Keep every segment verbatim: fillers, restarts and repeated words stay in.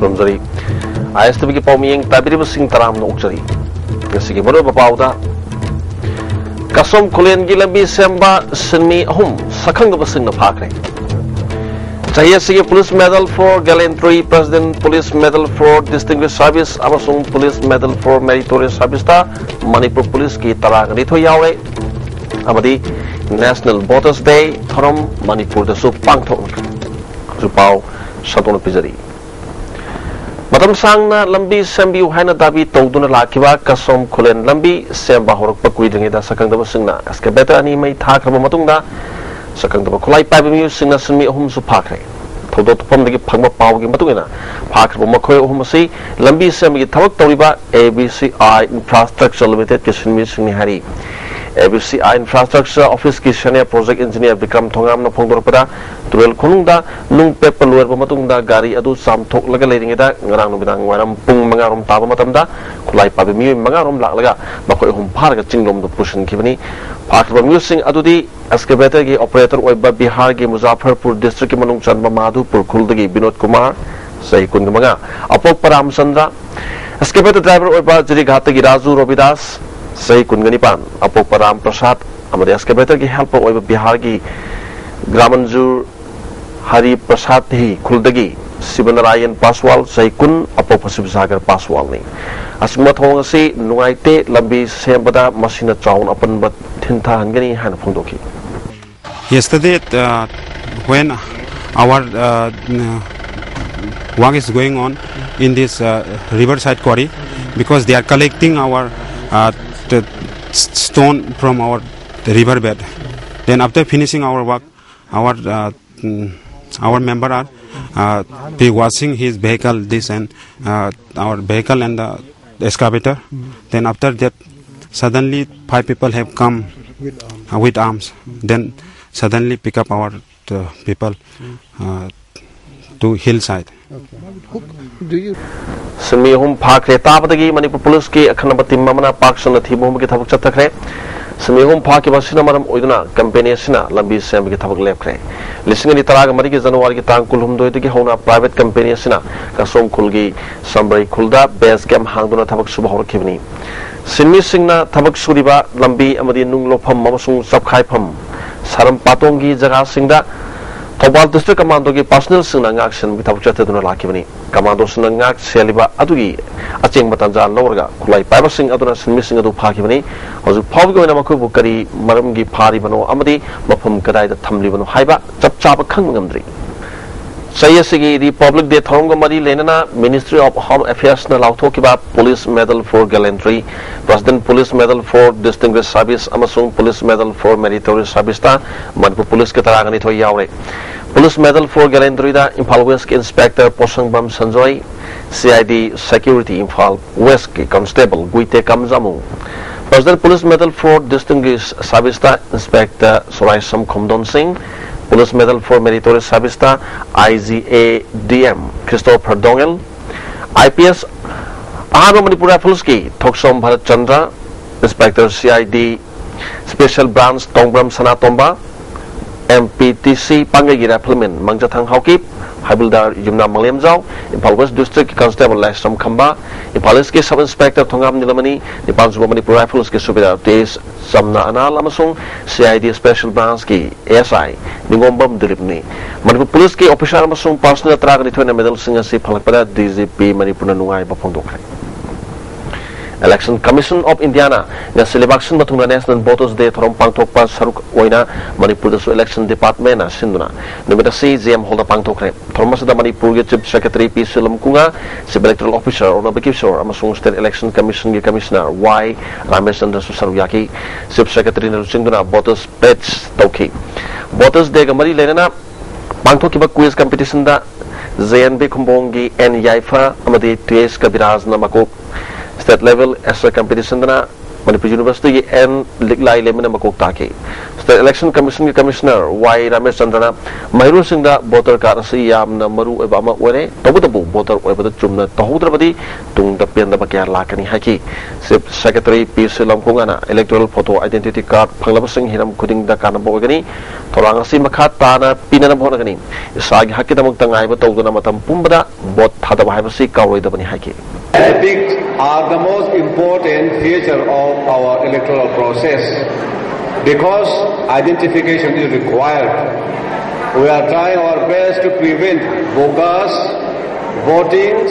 ꯊꯝꯖꯔꯤ꯫ ꯑꯥꯏ ꯑꯦꯁ ꯇꯤ ꯚꯤꯒꯤ ꯄꯥꯎꯃꯤꯌꯦꯡ ꯇꯥꯕꯤꯔꯤꯕꯁꯤꯡ ꯇꯔꯥꯝꯅ ꯑꯣꯛꯆꯔꯤ꯫ ꯉꯁꯤꯒꯤ ꯃꯔꯨꯑꯣꯏꯕ ꯄꯥꯎꯗ, ꯀꯁꯣꯝ ꯈꯨꯂꯦꯟꯒꯤ ꯂꯝꯕꯤ ꯁꯦꯝꯕ ꯁꯤꯟꯃꯤ ꯑꯍꯨꯝ ꯁꯛꯈꯪꯗꯕꯁꯤꯡꯅ ꯐꯥꯈ꯭ꯔꯦ꯫ ꯆꯍꯤ ꯑꯁꯤꯒꯤ Police Medal for Gallantry, President Police Medal for Distinguished Service ꯑꯃꯁꯨꯡ Police Medal for Meritorious Serviceꯇ Manipur ꯄꯨꯂꯤꯁꯀꯤ ꯇꯔꯥꯒ ꯅꯤꯊꯣꯏ ꯌꯥꯎꯔꯦ꯫ ꯑꯃꯗꯤ National Voters Day ꯊꯧꯔꯝ ꯃꯅꯤꯄꯨꯔꯗꯁꯨ ꯄꯥꯡꯊꯣꯛꯂꯤ꯫ ꯍꯧꯖꯤꯛ ꯄꯥꯎ ꯁꯟꯗꯣꯛꯅ ꯄꯤꯖꯔꯤ꯫ ꯃꯇꯝ ꯁꯥꯡꯅ ꯂꯝꯕꯤ ꯁꯦꯝꯕꯤꯌꯨ ꯍꯥꯏꯅ ꯗꯥꯕꯤ ꯇꯧꯗꯨꯅ ꯂꯥꯛꯈꯤꯕ ꯀꯁꯣꯝ ꯈꯨꯂꯦꯟ ꯂꯝꯕꯤ ꯁꯦꯝꯕ ꯍꯧꯔꯛꯄ ꯀꯨꯏꯗ꯭ꯔꯤꯉꯩꯗ ꯁꯛꯈꯪꯗꯕꯁꯤꯡꯅ excavator ꯑꯅꯤ ꯃꯩ ꯊꯥꯈ꯭ꯔꯕ ꯃꯇꯨꯡꯗ ꯁꯛꯈꯪꯗꯕ ꯈꯨꯠꯂꯥꯏ ꯄꯥꯏꯕ ꯃꯤꯑꯣꯏꯁꯤꯡꯅ ꯁꯤꯟꯃꯤ ꯑꯍꯨꯝꯁꯨ ꯐꯥꯈ꯭ꯔꯦ꯫ ꯊꯧꯗꯣꯛ ꯊꯣꯛꯐꯝꯗꯒꯤ ꯐꯪꯕ ꯄꯥꯎꯒꯤ ꯃꯇꯨꯡ ꯏꯟꯅ ꯐꯥꯈ꯭ꯔꯕ ꯃꯈꯣꯏ ꯑꯍꯨꯝ ꯑꯁꯤ ꯂꯝꯕꯤ ꯁꯦꯝꯕꯒꯤ ꯊꯕꯛ ꯇꯧꯔꯤꯕ A B C I Infrastructure Limitedꯀꯤ ꯁꯤꯟꯃꯤꯁꯤꯡꯅꯤ ꯍꯥꯏꯔꯤ꯫ A B C I Infrastructure Officeꯀꯤ Senior Project Engineer Bikram ꯊꯣꯉꯥꯝꯅ ꯐꯣꯡꯗꯣꯔꯛꯄꯗ, ꯇꯨꯔꯦꯜ ꯈꯣꯡꯅꯨꯡꯗ ꯅꯨꯡ ꯄꯦꯛꯄ ꯂꯣꯏꯔꯕ ꯃꯇꯨꯡꯗ ꯒꯥꯔꯤ ꯑꯗꯨ ꯆꯥꯝꯊꯣꯛꯂꯒ ꯂꯩꯔꯤꯉꯩꯗ ꯉꯔꯥꯡ ꯅꯨꯃꯤꯗꯥꯡ ꯋꯥꯏꯔꯝ ꯄꯨꯡ ꯃꯉꯥ ꯔꯣꯝ ꯇꯥꯕ ꯃꯇꯝꯗ ꯈꯨꯠꯂꯥꯏ ꯄꯥꯏꯕ ꯃꯤꯑꯣꯏ ꯃꯉꯥ ꯔꯣꯝ ꯂꯥꯛꯂꯒ ꯃꯈꯣꯏ ꯑꯍꯨꯝ ꯐꯥꯔꯒ ꯆꯤꯡꯂꯣꯝꯗ ꯄꯨꯁꯤꯟꯈꯤꯕꯅꯤ꯫ ꯐꯥꯈ꯭ꯔꯕ ꯃꯤꯑꯣꯏꯁꯤꯡ ꯑꯗꯨꯗꯤ excavatorꯒꯤ operator ꯑꯣꯏꯕ ꯕꯤꯍꯥꯔꯒꯤ ꯃꯨꯖꯥꯐꯔꯄꯨꯔ districtꯀꯤ ꯃꯅꯨꯡ ꯆꯟꯕ ꯃꯥꯙꯨꯄꯨꯔ ꯈꯨꯜꯗꯒꯤ ꯕꯤꯅꯣꯗ ꯀꯨꯃꯥꯔ, ꯆꯍꯤ ꯀꯨꯟꯒ ꯃꯉꯥ, ꯑꯄꯣꯛꯄ ꯔꯥꯝꯆꯟꯗ꯭ꯔ, excavator driver ꯑꯣꯏꯕ ꯖꯤꯔꯤꯘꯥꯠꯇꯒꯤ ꯔꯥꯖꯨ ꯔꯣꯕꯤꯗꯥꯁ, ꯆꯍꯤ ꯀꯨꯟꯒ ꯅꯤꯄꯥꯟ, ꯑꯄꯣꯛꯄ ꯔꯥꯝ ꯄ꯭ꯔꯁꯥꯗ ꯑꯃꯗꯤ excavatorꯒꯤ helper ꯑꯣꯏꯕ ꯕꯤꯍꯥꯔꯒꯤ ꯒ꯭ꯔꯥꯃꯟꯖꯨꯔ ꯍꯔꯤ ꯄ꯭ꯔꯁꯥꯗ ꯍꯤ ꯈꯨꯜꯗꯒꯤ ꯁꯤꯕꯅꯥꯔꯥꯌꯟ ꯄꯥꯁꯋꯥꯜ, ꯆꯍꯤ ꯀꯨꯟ, ꯑꯄꯣꯛꯄ ꯁꯤꯕꯁꯥꯒꯔ ꯄꯥꯁꯋꯥꯜꯅꯤ꯫ ꯑꯁꯤꯒꯨꯝꯕ ꯊꯧꯑꯣꯡ ꯑꯁꯤ ꯅꯨꯡꯉꯥꯏꯇꯦ, ꯂꯝꯕꯤ ꯁꯦꯝꯕꯗ ꯃꯁꯤꯅ ꯆꯥꯎꯅ ꯑꯄꯟꯕ ꯊꯤꯟꯊꯍꯟꯒꯅꯤ ꯍꯥꯏꯅ ꯐꯣꯡꯗꯣꯛꯈꯤ꯫ Yesterday, uh, when our uh, n- work is going on in this uh, riverside quarry, because they are collecting our uh, the s- stone from our river bed. Then after finishing our work, our uh, mm, our member are uh, be washing his vehicle, this and uh, our vehicle and the excavator. Then after that, suddenly five people have come uh, with arms. Then suddenly pick up our uh, people uh, to hillside. Do you ꯁꯤꯟꯃꯤ ꯑꯍꯨꯝ ꯐꯥꯈ꯭ꯔꯦ ꯇꯥꯕꯗꯒꯤ ꯃꯅꯤꯄꯨꯔ ꯄꯨꯂꯤꯁꯀꯤ ꯑꯈꯟꯅꯕ team ꯑꯃꯅ ꯄꯥꯛ ꯁꯟꯅ ꯊꯤꯕ ꯍꯨꯝꯕꯒꯤ ꯊꯕꯛ ꯆꯠꯊꯈ꯭ꯔꯦ꯫ ꯁꯤꯟꯃꯤ ꯑꯍꯨꯝ ꯐꯥꯈꯤꯕ ꯑꯁꯤꯅ ꯃꯔꯝ ꯑꯣꯏꯗꯨꯅ ꯀꯝꯄꯦꯅꯤ ꯑꯁꯤꯅ ꯂꯝꯕꯤ ꯁꯦꯝꯕꯒꯤ ꯊꯕꯛ ꯂꯦꯞꯈ꯭ꯔꯦ꯫ ꯂꯤꯁꯤꯡ ꯑꯅꯤ ꯇꯔꯥꯒ ꯃꯔꯤꯒꯤ ꯖꯅꯋꯥꯔꯤꯒꯤ ꯇꯥꯡ ꯀꯨꯟꯍꯨꯝꯗꯣꯏꯗꯒꯤ ꯍꯧꯅ ꯄ꯭ꯔꯥꯏꯚꯦꯠ ꯀꯝꯄꯦꯅꯤ ꯑꯁꯤꯅ ꯀꯁꯣꯝ ꯈꯨꯜꯒꯤ ꯁꯝꯕ꯭ꯔꯩ ꯈꯨꯜꯗ ꯕꯦꯁ ꯀꯦꯝ ꯍꯥꯡꯗꯨꯅ ꯊꯕꯛ ꯁꯨꯕ ꯍꯧꯔꯛꯈꯤꯕꯅꯤ꯫ ꯁꯤꯟꯃꯤꯁꯤꯡꯅ ꯊꯕꯛ ꯁꯨꯔꯤꯕ ꯂꯝꯕꯤ ꯑꯃꯗꯤ ꯅꯨꯡ ꯂꯧꯐꯝ ꯑꯃꯁꯨꯡ ꯆꯞꯈꯥꯏꯐꯝ, ꯁꯔꯝ ꯄꯥꯇꯣꯡꯒꯤ ꯖꯒꯥꯁꯤꯡꯗ ꯊꯧꯕꯥꯜ ꯗꯤꯁꯇ꯭ꯔꯤꯛ ꯀꯃꯥꯟꯗꯣꯒꯤ ꯄꯥꯔꯁꯣꯅꯦꯜꯁꯤꯡꯅ ꯉꯥꯛ ꯁꯦꯟꯕꯒꯤ ꯊꯕꯛ ꯆꯠꯊꯗꯨꯅ ꯂꯥꯛꯈꯤꯕꯅꯤ꯫ ꯀꯃꯥꯟꯗꯣꯁꯤꯡꯅ ꯉꯥꯛ ꯁꯦꯜꯂꯤꯕ ꯑꯗꯨꯒꯤ ꯑꯆꯦꯡꯕ ꯇꯥꯟꯖꯥ ꯂꯧꯔꯒ ꯈꯨꯠꯂꯥꯏ ꯄꯥꯏꯕꯁꯤꯡ ꯑꯗꯨꯅ ꯁꯤꯟꯃꯤꯁꯤꯡ ꯑꯗꯨ ꯐꯥꯈꯤꯕꯅꯤ꯫ ꯍꯧꯖꯤꯛ ꯐꯥꯎꯕꯒꯤ ꯑꯣꯏꯅ ꯃꯈꯣꯏꯕꯨ ꯀꯔꯤ ꯃꯔꯝꯒꯤ ꯐꯥꯔꯤꯕꯅꯣ ꯑꯃꯗꯤ ꯃꯐꯝ ꯀꯗꯥꯏꯗ ꯊꯝꯂꯤꯕꯅꯣ ꯍꯥꯏꯕ ꯆꯞ ꯆꯥꯕ ꯈꯪꯕ ꯉꯝꯗ꯭ꯔꯤ꯫ ꯆꯍꯤ ꯑꯁꯤꯒꯤ ꯔꯤꯄꯕ꯭ꯂꯤꯛ ꯗꯦ ꯊꯧꯔꯝꯒ ꯃꯔꯤ ꯂꯩꯅꯅ Ministry of Home Affairsꯅ ꯂꯥꯎꯊꯣꯛꯈꯤꯕ Police Medal for Gallantry, President Police Medal for Distinguished Service ꯑꯃꯁꯨꯡ Police Medal for Meritorious Serviceꯇ Manipur ꯄꯨꯂꯤꯁꯀꯤ ꯇꯔꯥꯒ ꯅꯤꯊꯣꯏ ꯌꯥꯎꯔꯦ꯫ Police Medal for Gallantryꯗ ꯏꯝꯐꯥꯜ ꯋꯦꯁꯀꯤ inspector Poshangbam Sanjoy, C I D Security Imphal ꯋꯦꯁꯀꯤ constable Guite Kamjamu, President Police Medal for Distinguished Serviceꯇ inspector Soraisam Khomdon Singh, Police Medal for Meritorious Serviceꯇ I G A D M Christopher Dongel, I P S ꯑꯍꯥꯟꯕ ꯃꯅꯤꯄꯨꯔ ꯔꯥꯏꯐꯜꯁꯀꯤ Thokchom Bharat Chandra, inspector C I D Special Branch Tongbram Sanatomba, M P T C ꯄꯥꯡꯒꯩꯒꯤ rifleman Mangjathang Haokip, havildar Yumnam Manglemjao, Imphal west ꯗꯤꯁꯇ꯭ꯔꯤꯛꯀꯤ constable ꯂꯥꯏꯁ꯭ꯔꯝ ꯈꯝꯕ, ꯏꯝꯐꯥꯜ ꯏꯁꯀꯤ sub inspector ꯊꯣꯉꯥꯝ ꯅꯤꯂꯃꯅꯤ, ꯅꯤꯄꯥꯟ ꯁꯨꯕ Manipur ꯔꯥꯏꯐꯜꯁꯀꯤ ꯁꯨꯕꯦꯗꯥꯔ T ꯑꯦꯁ ꯆꯝꯅ ꯑꯅꯥꯜ ꯑꯃꯁꯨꯡ C I D Special Branchꯀꯤ S I ꯅꯤꯉꯣꯝꯕꯝ ꯗꯤꯂꯤꯞꯅꯤ꯫ Manipur ꯄꯨꯂꯤꯁꯀꯤ ꯑꯣꯐꯤꯁꯥꯔ ꯑꯃꯁꯨꯡ ꯄꯥꯔꯁꯣꯅꯦꯜ ꯇꯔꯥꯒ ꯅꯤꯊꯣꯏꯅ ꯃꯦꯗꯜꯁꯤꯡ ꯑꯁꯤ ꯐꯪꯂꯛꯄꯗ D G P ꯃꯅꯤꯄꯨꯔꯅ ꯅꯨꯡꯉꯥꯏꯕ ꯐꯣꯡꯗꯣꯛꯈ꯭ꯔꯦ꯫ Election Commission of Indiaꯅ ꯉꯁꯤ ꯂꯩꯕꯥꯛ ꯁꯤꯟꯕ ꯊꯨꯡꯅ National Voters Day ꯊꯧꯔꯝ ꯄꯥꯡꯊꯣꯛꯄ ꯁꯔꯨꯛ ꯑꯣꯏꯅ ꯃꯅꯤꯄꯨꯔꯗꯁꯨ Election Departmentꯅ ꯁꯤꯟꯗꯨꯅ ꯅꯨꯃꯤꯠ ꯑꯁꯤ J M Hallꯗ ꯄꯥꯡꯊꯣꯛꯈ꯭ꯔꯦ꯫ ꯊꯧꯔꯝ ꯑꯁꯤꯗ ꯃꯅꯤꯄꯨꯔꯒꯤ Chief Secretary P ꯁꯤꯂꯝ ꯀꯨꯉꯥ, Chief Electoral Officer ꯑꯣꯔꯅꯕ Kishore ꯑꯃꯁꯨꯡ State Election Commissionꯒꯤ Commissioner Y ꯔꯥꯃꯦꯁꯆꯟꯗ꯭ꯔꯁꯨ ꯁꯔꯨꯛ ꯌꯥꯈꯤ꯫ Chief Secretaryꯅ ꯂꯨꯆꯤꯡꯗꯨꯅ voters pledge ꯇꯧꯈꯤ꯫ Voters Dayꯒ ꯃꯔꯤ ꯂꯩꯅꯅ ꯄꯥꯡꯊꯣꯛꯈꯤꯕ quiz competitionꯗ J N B ꯈꯨꯝꯕꯣꯡꯒꯤ N ꯌꯥꯏꯐ ꯑꯃꯗꯤ T H ꯀꯕꯤꯔꯥꯖꯅ ꯃꯀꯣꯛ State Level Essay Competitionꯗꯅ ꯃꯅꯤꯄꯨꯔ ꯌꯨꯅꯤꯚꯔꯁꯤꯇꯤꯒꯤ ꯑꯦꯟ ꯂꯤꯛꯂꯥꯏ ꯂꯦꯝꯕꯅ ꯃꯀꯣꯛ ꯇꯥꯈꯤ꯫ ꯁ꯭ꯇꯦꯠ ꯏꯂꯦꯛꯁꯟ ꯀꯃꯤꯁꯟꯒꯤ ꯀꯃꯤꯁꯅꯔ ꯋꯥꯏ ꯔꯥꯃꯦꯁ ꯆꯟꯗ꯭ꯔꯅ ꯃꯍꯩꯔꯣꯏꯁꯤꯡꯗ ꯚꯣꯇꯔ ꯀꯥꯔꯗ ꯑꯁꯤ ꯌꯥꯝꯅ ꯃꯔꯨ ꯑꯣꯏꯕ ꯑꯃ ꯑꯣꯏꯔꯦ, ꯇꯧꯕꯇꯕꯨ ꯚꯣꯇꯔ ꯑꯣꯏꯕꯗ ꯆꯨꯝꯅ ꯇꯧꯍꯧꯗ꯭ꯔꯕꯗꯤ ꯇꯨꯡꯗ ꯄꯦꯟꯗꯕ ꯀꯌꯥ ꯂꯥꯛꯀꯅꯤ ꯍꯥꯏꯈꯤ꯫ ꯆꯤꯐ ꯁꯦꯀ꯭ꯔꯦꯇꯔꯤ ꯄꯤ ꯁꯤ ꯂꯝꯀꯣꯡꯉꯥꯅ ꯏꯂꯦꯛꯇꯣꯔꯦꯜ ꯐꯣꯇꯣ ꯑꯥꯏꯗꯦꯟꯇꯤꯇꯤ ꯀꯥꯔꯗ ꯐꯪꯂꯕꯁꯤꯡ ꯍꯤꯔꯝ ꯈꯨꯗꯤꯡꯗ ꯀꯥꯟꯅꯕ ꯑꯣꯏꯒꯅꯤ꯫ ꯊꯧꯔꯥꯡ ꯑꯁꯤ ꯃꯈꯥ ꯇꯥꯅ ꯄꯤꯅꯅꯕ ꯍꯣꯠꯅꯒꯅꯤ꯫ ꯏꯁꯥꯒꯤ ꯍꯛꯀꯤꯗꯃꯛꯇ ꯉꯥꯏꯕ ꯇꯧꯗꯨꯅ ꯃꯇꯝ ꯄꯨꯝꯕꯗ ꯚꯣꯠ ꯊꯥꯗꯕ ꯍꯥꯏꯕꯁꯤ ꯀꯥꯎꯔꯣꯏꯗꯕꯅꯤ ꯍꯥꯏꯈꯤ꯫ Ethics are the most important feature of our electoral process. Because identification is required, we are trying our best to prevent bogus votings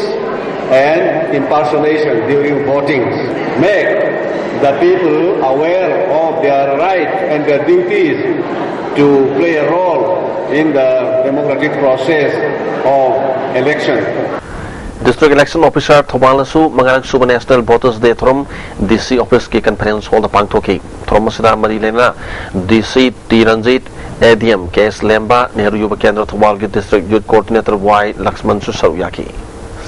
and impersonation during votings. Make the people aware of their rights and their duties to play a role in the democratic process of election. District Election Officer ꯊꯧꯕꯥꯜꯅꯁꯨ ꯃꯉꯥꯔꯛ ꯁꯨꯕ National Voters Day ꯊꯧꯔꯝ ꯗꯤ ꯁꯤ ꯑꯣꯐꯤꯁꯀꯤ conference ꯍꯣꯜꯗ ꯄꯥꯡꯊꯣꯛꯈꯤ꯫ ꯊꯧꯔꯝ ꯑꯁꯤꯗ ꯃꯔꯤ ꯂꯩꯅꯅ ꯗꯤ ꯁꯤ ꯇꯤ ꯔꯟꯖꯤꯠ, ꯑꯦ ꯗꯤ ꯑꯦꯝ ꯀꯦ ꯑꯦꯁ ꯂꯦꯝꯕ, ꯅꯦꯍꯔꯨ ꯌꯨꯕ ꯀꯦꯟꯗ꯭ꯔ ꯊꯧꯕꯥꯜꯒꯤ ꯗꯤꯁꯇ꯭ꯔꯤꯛ ꯌꯨꯠ ꯀꯣꯑꯣꯔꯗꯤꯅꯦꯇꯔ ꯋꯥꯏ ꯂꯛꯁꯃꯟꯁꯨ ꯁꯔꯨꯛ ꯌꯥꯈꯤ꯫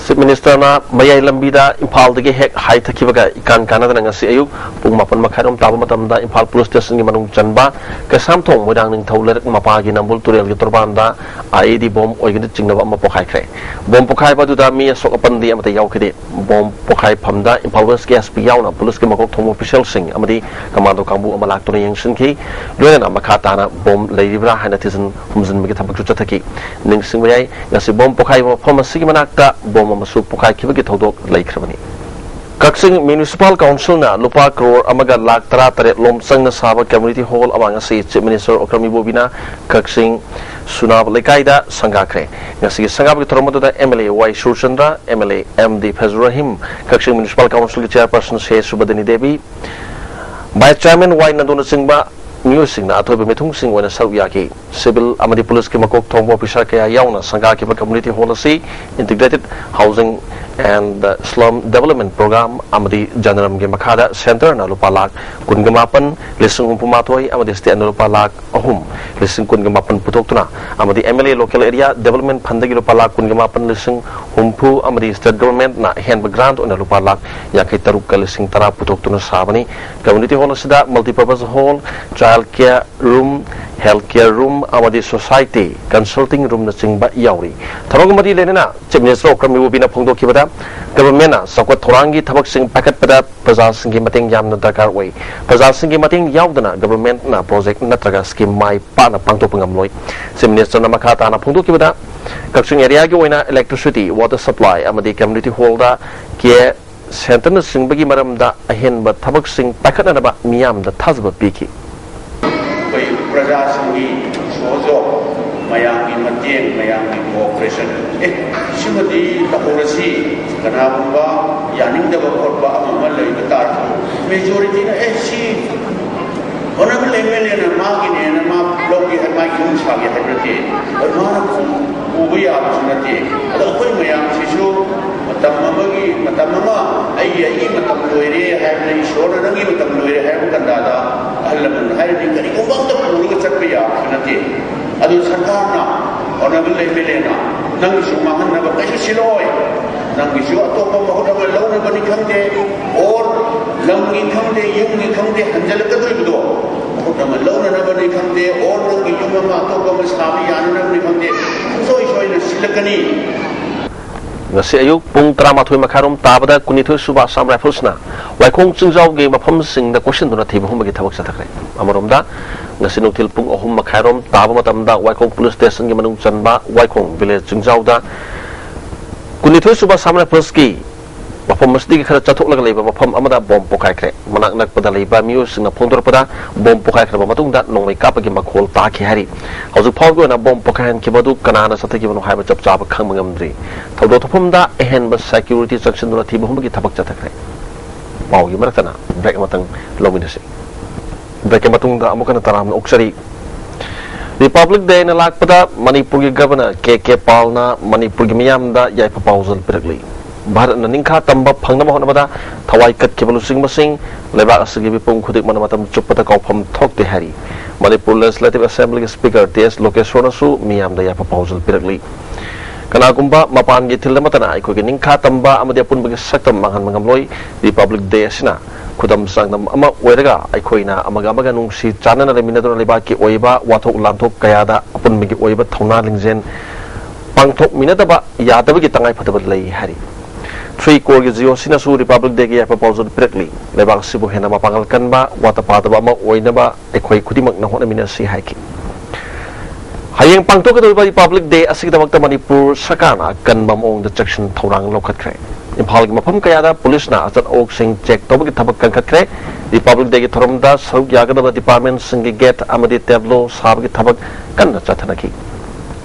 ꯆꯤꯐ ꯃꯤꯅꯤꯁꯇꯔꯅ ꯃꯌꯥꯏ ꯂꯝꯕꯤꯗ ꯏꯝꯐꯥꯜꯗꯒꯤ ꯍꯦꯛ ꯍꯥꯏꯊꯈꯤꯕꯒ ꯏꯀꯥꯟ ꯀꯥꯟꯅꯗꯅ ꯉꯁꯤ ꯑꯌꯨꯛ ꯄꯨꯡ ꯃꯥꯄꯟ ꯃꯈꯥꯏꯔꯣꯝ ꯇꯥꯕ ꯃꯇꯝꯗ ꯏꯝꯐꯥꯜ ꯄꯨꯂꯤꯁ ꯁ꯭ꯇꯦꯁꯟꯒꯤ ꯃꯅꯨꯡ ꯆꯟꯕ ꯀꯩꯁꯥꯝꯊꯣꯡ ꯃꯣꯏꯔꯥꯡ ꯅꯤꯡꯊꯧ ꯂꯩꯔꯛ ꯃꯄꯥꯒꯤ ꯅꯝꯕꯨꯜ ꯇꯨꯔꯦꯜꯒꯤ ꯇꯣꯔꯕꯥꯟꯗ ꯑꯥꯏ ꯏ ꯗꯤ ꯕꯣꯝ ꯑꯣꯏꯒꯅꯤ ꯆꯤꯡꯅꯕ ꯑꯃ ꯄꯣꯈꯥꯏꯈ꯭ꯔꯦ꯫ ꯕꯣꯝ ꯄꯣꯈꯥꯏꯕ ꯑꯗꯨꯗ ꯃꯤ ꯑꯁꯣꯛ ꯑꯄꯟꯗꯤ ꯑꯃꯠꯇ ꯌꯥꯎꯈꯤꯗꯦ꯫ ꯕꯣꯝ ꯄꯣꯈꯥꯏꯐꯝꯗ ꯏꯝꯐꯥꯜ ꯋꯦꯁꯀꯤ ꯑꯦꯁ ꯄꯤ ꯌꯥꯎꯅ ꯄꯨꯂꯤꯁꯀꯤ ꯃꯀꯣꯛ ꯊꯣꯡꯕ ꯑꯣꯐꯤꯁꯤꯌꯦꯜꯁꯤꯡ ꯑꯃꯗꯤ ꯀꯃꯥꯟꯗꯣ ꯀꯥꯡꯕꯨ ꯑꯃ ꯂꯥꯛꯇꯨꯅ ꯌꯦꯡꯁꯤꯟꯈꯤ꯫ ꯂꯣꯏꯅꯅ ꯃꯈꯥ ꯇꯥꯅ ꯕꯣꯝ ꯂꯩꯔꯤꯕ꯭ꯔꯥ ꯍꯥꯏꯅ ꯊꯤꯖꯤꯟ ꯍꯨꯝꯖꯤꯟꯕꯒꯤ ꯊꯕꯛꯁꯨ ꯆꯠꯊꯈꯤ꯫ ꯅꯤꯡꯁꯤꯡꯕ ꯌꯥꯏ, ꯉꯁꯤ ꯕꯣꯝ ꯄꯣꯈꯥꯏꯕ ꯃꯐꯝ ꯑꯁꯤꯒꯤ ꯃꯅꯥꯛꯇ ꯕꯣꯝ ꯑꯃꯁꯨ ꯄꯣꯈꯥꯏꯈꯤꯕꯒꯤ ꯊꯧꯗꯣꯛ ꯂꯩꯈ꯭ꯔꯕꯅꯤ꯫ ꯀꯛꯆꯤꯡ ꯃ꯭ꯌꯨꯅꯤꯁꯤꯄꯥꯜ ꯀꯥꯎꯟꯁꯤꯜꯅ ꯂꯨꯄꯥ ꯀ꯭ꯔꯣꯔ ꯑꯃꯒ ꯂꯥꯈ ꯇꯔꯥ ꯇꯔꯦꯠ ꯂꯣꯝ ꯆꯪꯅ ꯁꯥꯕ ꯀꯝꯃ꯭ꯌꯨꯅꯤꯇꯤ ꯍꯣꯜ ꯑꯃ ꯉꯁꯤ ꯆꯤꯐ ꯃꯤꯅꯤꯁꯇꯔ ꯑꯣꯀ꯭ꯔꯝ ꯏꯕꯣꯕꯤꯅ ꯀꯛꯆꯤꯡ ꯁꯨꯅꯥꯕ ꯂꯩꯀꯥꯏꯗ ꯁꯪꯒꯥꯈ꯭ꯔꯦ꯫ ꯉꯁꯤꯒꯤ ꯁꯪꯒꯥꯕꯒꯤ ꯊꯧꯔꯝ ꯑꯗꯨꯗ M L A Y Surchandra, M L A M D Fazal Rahim, Kakching municipal ꯀꯥꯎꯟꯁꯤꯜꯒꯤ ꯆꯦꯌꯔꯄꯔꯁꯟ ꯁꯦ ꯁꯨꯕꯗꯤꯅꯤ ꯗꯦꯕꯤ, ꯚꯥꯏꯁ ꯆꯦꯌꯔꯃꯦꯟ ꯋꯥꯏ ꯅꯟꯗꯨꯅꯆꯤꯡꯕ ꯃꯤꯑꯣꯏꯁꯤꯡꯅ ꯑꯊꯣꯏꯕ ꯃꯤꯊꯨꯡꯁꯤꯡ ꯑꯣꯏꯅ ꯁꯔꯨꯛ ꯌꯥꯈꯤ꯫ ꯁꯤꯚꯤꯜ ꯑꯃꯗꯤ ꯄꯨꯂꯤꯁꯀꯤ ꯃꯀꯣꯛ ꯊꯣꯡꯕ ꯑꯣꯐꯤꯁꯥꯔ ꯀꯌꯥ ꯌꯥꯎꯅ ꯁꯪꯒꯥꯈꯤꯕ ꯀꯝꯃ꯭ꯌꯨꯅꯤꯇꯤ ꯍꯣꯜ ꯑꯁꯤ Integrated Housing and Slum Development Program ꯑꯃꯗꯤ ꯖꯅꯔꯝꯒꯤ ꯃꯈꯥꯗ ꯁꯦꯟꯇꯔꯅ ꯂꯨꯄꯥ ꯂꯥꯈ ꯀꯨꯟꯒ ꯃꯥꯄꯟ ꯂꯤꯁꯤꯡ ꯍꯨꯝꯐꯨ ꯃꯥꯊꯣꯏ ꯑꯃꯗꯤ ꯁ꯭ꯇꯦꯠꯅ ꯂꯨꯄꯥ ꯂꯥꯈ ꯑꯍꯨꯝ ꯂꯤꯁꯤꯡ ꯀꯨꯟꯒ ꯃꯥꯄꯟ ꯄꯨꯊꯣꯛꯇꯨꯅ ꯑꯃꯗꯤ M L A Local Area Development Fundꯗꯒꯤ ꯂꯨꯄꯥ ꯂꯥꯈ ꯀꯨꯟꯒ ꯃꯥꯄꯟ ꯂꯤꯁꯤꯡ ꯍꯨꯝꯐꯨ ꯑꯃꯗꯤ ꯁ꯭ꯇꯦꯠ ꯒꯚꯔꯟꯃꯦꯟꯠꯅ ꯑꯍꯦꯟꯕ ꯒ꯭ꯔꯥꯟꯠ ꯑꯣꯏꯅ ꯂꯨꯄꯥ ꯂꯥꯈ ꯌꯥꯡꯈꯩ ꯇꯔꯨꯛꯀ ꯂꯤꯁꯤꯡ ꯇꯔꯥ ꯄꯨꯊꯣꯛꯇꯨꯅ ꯁꯥꯕꯅꯤ꯫ ꯀꯝꯃ꯭ꯌꯨꯅꯤꯇꯤ ꯍꯣꯜ ꯑꯁꯤꯗ multipurpose hall, child care room, health care room ꯑꯃꯗꯤ society consulting roomꯅꯆꯤꯡꯕ ꯌꯥꯎꯔꯤ꯫ ꯊꯧꯔꯝꯒ ꯃꯔꯤ ꯂꯩꯅꯅ Chief Minister Okram Ibobiꯅ ꯐꯣꯡꯗꯣꯛꯈꯤꯕꯗ, ꯒꯚꯔꯟꯃꯦꯟꯠꯅ ꯆꯥꯎꯈꯠ ꯊꯧꯔꯥꯡꯒꯤ ꯊꯕꯛꯁꯤꯡ ꯄꯥꯏꯈꯠꯄꯗ ꯄ꯭ꯔꯖꯥꯁꯤꯡꯒꯤ ꯃꯇꯦꯡ ꯌꯥꯝꯅ ꯗꯔꯀꯥꯔ ꯑꯣꯏ꯫ ꯄ꯭ꯔꯖꯥꯁꯤꯡꯒꯤ ꯃꯇꯦꯡ ꯌꯥꯎꯗꯅ ꯒꯚꯔꯟꯃꯦꯟꯠꯅ ꯄ꯭ꯔꯣꯖꯦꯛ ꯅꯠꯇ꯭ꯔꯒ ꯁ꯭ꯀꯤꯝ ꯃꯥꯏ ꯄꯥꯛꯅ ꯄꯥꯡꯊꯣꯛꯄ ꯉꯝꯂꯣꯏ꯫ Chief Ministerꯅ ꯃꯈꯥ ꯇꯥꯅ ꯐꯣꯡꯗꯣꯛꯈꯤꯕꯗ, ꯀꯛꯆꯤꯡ ꯑꯦꯔꯤꯌꯥꯒꯤ ꯑꯣꯏꯅ electricity, water supply ꯑꯃꯗꯤ community hallꯗ care centreꯅꯆꯤꯡꯕꯒꯤ ꯃꯔꯝꯗ ꯑꯍꯦꯟꯕ ꯊꯕꯛꯁꯤꯡ ꯄꯥꯏꯈꯠꯅꯅꯕ ꯃꯤꯌꯥꯝꯗ ꯊꯥꯖꯕ ꯄꯤꯈꯤ꯫ ꯑꯩꯈꯣꯏ ꯄ꯭ꯔꯖꯥꯁꯤꯡꯒꯤ ꯁꯣꯖꯣ, ꯃꯌꯥꯝꯒꯤ ꯃꯇꯦꯡ, ꯃꯌꯥꯝꯒꯤ cooperation, ꯑꯦ, ꯁꯤꯃꯗꯤ ꯇꯧꯍꯧꯔꯁꯤ, ꯀꯅꯥꯒꯨꯝꯕ ꯌꯥꯅꯤꯡꯗꯕ ꯈꯣꯠꯄ ꯑꯃ ꯑꯃ ꯂꯩꯕ ꯇꯥꯔꯁꯨ, majorityꯅ, "ꯑꯦ, ꯁꯤ Honourable MLAꯅ ꯃꯥꯒꯤꯅꯦꯅ ꯃꯥ ꯂꯧꯒꯦ ꯍꯥꯏ, ꯃꯥꯒꯤ ꯌꯨꯝ ꯁꯥꯒꯦ ꯍꯥꯏꯕ ꯅꯠꯇꯦ, ꯑꯗꯨ ꯃꯥꯅ ꯄꯨ-, ꯄꯨꯕ ꯌꯥꯕꯁꯨ ꯅꯠꯇꯦ꯫ ꯑꯗꯣ ꯑꯩꯈꯣꯏ ꯃꯌꯥꯝꯁꯤꯁꯨ ꯃꯇꯝ ꯑꯃꯒꯤ, ꯃꯇꯝ ꯑꯃ ꯑꯩꯒꯤ, ꯑꯩꯒꯤ ꯃꯇꯝ ꯂꯣꯏꯔꯦ ꯍꯥꯏꯕꯗ, ꯏꯁꯣꯔꯅ ꯅꯪꯒꯤ ꯃꯇꯝ ꯂꯣꯏꯔꯦ ꯍꯥꯏꯕ ꯀꯟꯗꯥꯗ ꯑꯍꯜ ꯂꯃꯟ ꯍꯥꯏꯔꯗꯤ ꯀꯔꯤꯒꯨꯝꯕ ꯑꯝꯇ ꯄꯨꯔꯒ ꯆꯠꯄ ꯌꯥꯕꯁꯨ ꯅꯠꯇꯦ꯫ ꯑꯗꯨ ꯁꯔꯀꯥꯔꯅ, Honourable MLAꯅ ꯅꯪꯒꯤꯁꯨ ꯃꯥꯡꯍꯟꯅꯕ ꯀꯩꯁꯨ ꯁꯤꯜꯂꯛꯑꯣꯏ꯫ ꯅꯪꯒꯤꯁꯨ ꯑꯇꯣꯞꯄ ꯃꯍꯨꯠ ꯑꯃ ꯂꯧꯅꯕꯅꯤ ꯈꯪꯗꯦ, or ꯂꯝꯒꯤ ꯈꯪꯗꯦ, ꯌꯨꯝꯒꯤ ꯈꯪꯗꯦ, ꯍꯟꯖꯤꯜꯂꯛꯀꯗꯧꯔꯤꯕꯗꯣ ꯃꯍꯨꯠ ꯑꯃ ꯂꯧꯅꯅꯕꯅꯤ ꯈꯪꯗꯦ, or ꯅꯪꯒꯤ ꯌꯨꯝ ꯑꯃ ꯑꯇꯣꯞꯄ ꯑꯃ ꯁꯥꯕ ꯌꯥꯅꯅꯕꯅꯤ ꯈꯪꯗꯦ, ꯁꯨꯡꯁꯣꯏ ꯁꯣꯏꯗꯅ ꯁꯤꯜꯂꯛꯀꯅꯤ"꯫ ꯉꯁꯤ ꯑꯌꯨꯛ ꯄꯨꯡ ꯇꯔꯥꯃꯥꯊꯣꯏ ꯃꯈꯥꯏꯔꯣꯝ ꯇꯥꯕꯗ ꯀꯨꯟꯅꯤꯊꯣꯏ ꯁꯨꯕ ꯑꯁꯥꯝ ꯔꯥꯏꯐꯜꯁꯅ ꯋꯥꯏꯈꯣꯡ ꯆꯤꯡꯖꯥꯎꯒꯤ ꯃꯐꯝꯁꯤꯡꯗ ꯀꯣꯏꯁꯤꯟꯗꯨꯅ ꯊꯤꯕ ꯍꯨꯝꯕꯒꯤ ꯊꯕꯛ ꯆꯠꯊꯈ꯭ꯔꯦ꯫ ꯑꯃꯔꯣꯝꯗ, ꯉꯁꯤ ꯅꯨꯡꯊꯤꯜ ꯄꯨꯡ ꯑꯍꯨꯝ ꯃꯈꯥꯏꯔꯣꯝ ꯇꯥꯕ ꯃꯇꯝꯗ ꯋꯥꯏꯈꯣꯡ ꯄꯨꯂꯤꯁ ꯁ꯭ꯇꯦꯁꯟꯒꯤ ꯃꯅꯨꯡ ꯆꯟꯕ ꯋꯥꯏꯈꯣꯡ ꯚꯤꯂꯦꯖ ꯆꯤꯡꯖꯥꯎꯗ ꯀꯨꯟꯅꯤꯊꯣꯏ ꯁꯨꯕ ꯑꯁꯥꯝ ꯔꯥꯏꯐꯜꯁꯀꯤ ꯃꯐꯝ ꯑꯁꯤꯗꯒꯤ ꯈꯔ ꯆꯠꯊꯣꯛꯂꯒ ꯂꯩꯕ ꯃꯐꯝ ꯑꯃꯗ ꯕꯣꯝ ꯄꯣꯈꯥꯏꯈ꯭ꯔꯦ꯫ ꯃꯅꯥꯛ ꯅꯛꯄꯗ ꯂꯩꯕ ꯃꯤꯑꯣꯏꯁꯤꯡꯅ ꯐꯣꯡꯗꯣꯔꯛꯄꯗ, ꯕꯣꯝ ꯄꯣꯈꯥꯏꯈ꯭ꯔꯕ ꯃꯇꯨꯡꯗ ꯅꯣꯡꯃꯩ ꯀꯥꯞꯄꯒꯤ ꯃꯈꯣꯜ ꯇꯥꯈꯤ ꯍꯥꯏꯔꯤ꯫ ꯍꯧꯖꯤꯛ ꯐꯥꯎꯕꯒꯤ ꯑꯣꯏꯅ ꯕꯣꯝ ꯄꯣꯈꯥꯏꯍꯟꯈꯤꯕ ꯑꯗꯨ ꯀꯅꯥꯅ ꯆꯠꯊꯈꯤꯕꯅꯣ ꯍꯥꯏꯕ ꯆꯞ ꯆꯥꯕ ꯈꯪꯕ ꯉꯝꯗ꯭ꯔꯤ꯫ ꯊꯧꯗꯣꯛ ꯊꯣꯛꯐꯝꯗ ꯑꯍꯦꯟꯕ ꯁꯦꯀ꯭ꯌꯨꯔꯤꯇꯤ ꯆꯪꯁꯤꯟꯗꯨꯅ ꯊꯤꯕ ꯍꯨꯝꯕꯒꯤ ꯊꯕꯛ ꯆꯠꯊꯈ꯭ꯔꯦ꯫ ꯄꯥꯎꯒꯤ ꯃꯔꯛꯇꯅ ꯕ꯭ꯔꯦꯛ ꯑꯃꯇꯪ ꯂꯧꯃꯤꯟꯅꯁꯤ꯫ ꯕ꯭ꯔꯦꯛꯀꯤ ꯃꯇꯨꯡꯗ ꯑꯃꯨꯛ ꯍꯟꯅ ꯇꯔꯥꯝꯅ ꯑꯣꯛꯆꯔꯤ꯫ ꯔꯤꯄꯕ꯭ꯂꯤꯛ ꯗꯦꯅ ꯂꯥꯛꯄꯗ ꯃꯅꯤꯄꯨꯔꯒꯤ ꯒꯚꯔꯅꯔ ꯀꯦ ꯀꯦ ꯄꯥꯜꯅ ꯃꯅꯤꯄꯨꯔꯒꯤ ꯃꯤꯌꯥꯝꯗ ꯌꯥꯏꯐ ꯄꯥꯎꯖꯦꯜ ꯄꯤꯔꯛꯂꯤ꯫ ꯚꯥꯔꯠꯅ ꯅꯤꯡꯈꯥ ꯇꯝꯕ ꯐꯪꯅꯕ ꯍꯣꯠꯅꯕꯗ ꯊꯋꯥꯏ ꯀꯠꯈꯤꯕ ꯂꯨꯆꯤꯡꯕꯁꯤꯡ, ꯂꯩꯕꯥꯛ ꯑꯁꯤꯒꯤ ꯃꯤꯄꯨꯝ ꯈꯨꯗꯤꯡꯃꯛꯅ ꯃꯇꯝ ꯆꯨꯞꯄꯗ ꯀꯥꯎꯐꯝ ꯊꯣꯛꯇꯦ ꯍꯥꯏꯔꯤ꯫ ꯃꯅꯤꯄꯨꯔ ꯂꯦꯖꯤꯁꯂꯦꯇꯤꯚ ꯑꯦꯁꯦꯝꯕ꯭ꯂꯤꯒꯤ ꯁ꯭ꯄꯤꯀꯔ ꯇꯤ ꯑꯦꯁ ꯂꯣꯀꯦꯁꯣꯔꯅꯁꯨ ꯃꯤꯌꯥꯝꯗ ꯌꯥꯏꯐ ꯄꯥꯎꯖꯦꯜ ꯄꯤꯔꯛꯂꯤ꯫ ꯀꯅꯥꯒꯨꯝꯕ ꯃꯄꯥꯟꯒꯤ ꯏꯊꯤꯜ ꯑꯃꯠꯇꯅ ꯑꯩꯈꯣꯏꯒꯤ ꯅꯤꯡꯈꯥ ꯇꯝꯕ ꯑꯃꯗꯤ ꯑꯄꯨꯟꯕꯒꯤ ꯁꯛꯇꯝ ꯃꯥꯡꯍꯟꯕ ꯉꯝꯂꯣꯏ꯫ ꯔꯤꯄꯕ꯭ꯂꯤꯛ ꯗꯦ ꯑꯁꯤꯅ ꯈꯨꯗꯝ ꯆꯥꯡꯗꯝ ꯑꯃ ꯑꯣꯏꯔꯒ ꯑꯩꯈꯣꯏꯅ ꯑꯃꯒ ꯑꯃꯒ ꯅꯨꯡꯁꯤ ꯆꯥꯟꯅꯅ ꯂꯩꯃꯤꯟꯅꯗꯨꯅ ꯂꯩꯕꯥꯛꯀꯤ ꯑꯣꯏꯕ ꯋꯥꯊꯣꯛ ꯂꯥꯟꯊꯣꯛ ꯀꯌꯥꯗ ꯑꯄꯨꯟꯕꯒꯤ ꯑꯣꯏꯕ ꯊꯧꯅꯥ ꯂꯤꯡꯖꯦꯜ ꯄꯥꯡꯊꯣꯛꯃꯤꯟꯅꯗꯕ ꯌꯥꯗꯕꯒꯤ ꯇꯉꯥꯏꯐꯗꯕ ꯂꯩ ꯍꯥꯏꯔꯤ꯫ ꯊ꯭ꯔꯤ ꯀꯣꯔꯒꯤ ꯖꯤꯑꯣꯁꯤꯅꯁꯨ ꯔꯤꯄꯕ꯭ꯂꯤꯛ ꯗꯦꯒꯤ ꯌꯥꯏꯐ ꯄꯥꯎꯖꯦꯜ ꯄꯤꯔꯛꯂꯤ꯫ ꯂꯩꯕꯥꯛ ꯑꯁꯤꯕꯨ ꯍꯦꯟꯅ ꯃꯄꯥꯡꯒꯜ ꯀꯟꯕ, ꯋꯥꯠꯇ ꯄꯥꯗꯕ ꯑꯃ ꯑꯣꯏꯅꯕ ꯑꯩꯈꯣꯏ ꯈꯨꯗꯤꯡꯃꯛꯅ ꯍꯣꯠꯅꯃꯤꯟꯅꯁꯤ ꯍꯥꯏꯈꯤ꯫ ꯍꯌꯦꯡ ꯄꯥꯡꯊꯣꯛꯀꯗꯧꯔꯤꯕ ꯔꯤꯄꯕ꯭ꯂꯤꯛ ꯗꯦ ꯑꯁꯤꯒꯤꯗꯃꯛꯇ ꯃꯅꯤꯄꯨꯔ ꯁꯔꯀꯥꯔꯅ ꯑꯀꯟꯕ ꯃꯑꯣꯡꯗ ꯆꯦꯛꯁꯤꯟ ꯊꯧꯔꯥꯡ ꯂꯧꯈꯠꯈ꯭ꯔꯦ꯫ ꯏꯝꯐꯥꯜꯒꯤ ꯃꯐꯝ ꯀꯌꯥꯗ ꯄꯨꯂꯤꯁꯅ ꯑꯆꯠ ꯑꯋꯣꯛꯁꯤꯡ ꯆꯦꯛ ꯇꯧꯕꯒꯤ ꯊꯕꯛ ꯀꯟꯈꯠꯈ꯭ꯔꯦ꯫ ꯔꯤꯄꯕ꯭ꯂꯤꯛ ꯗꯦꯒꯤ ꯊꯧꯔꯝꯗ ꯁꯔꯨꯛ ꯌꯥꯒꯗꯕ ꯗꯤꯄꯥꯔꯠꯃꯦꯟꯁꯤꯡꯒꯤ ꯒꯦꯠ ꯑꯃꯗꯤ ꯇꯦꯕ꯭ꯂꯣ ꯁꯥꯕꯒꯤ ꯊꯕꯛ ꯀꯟꯅ ꯆꯠꯊꯅꯈꯤ꯫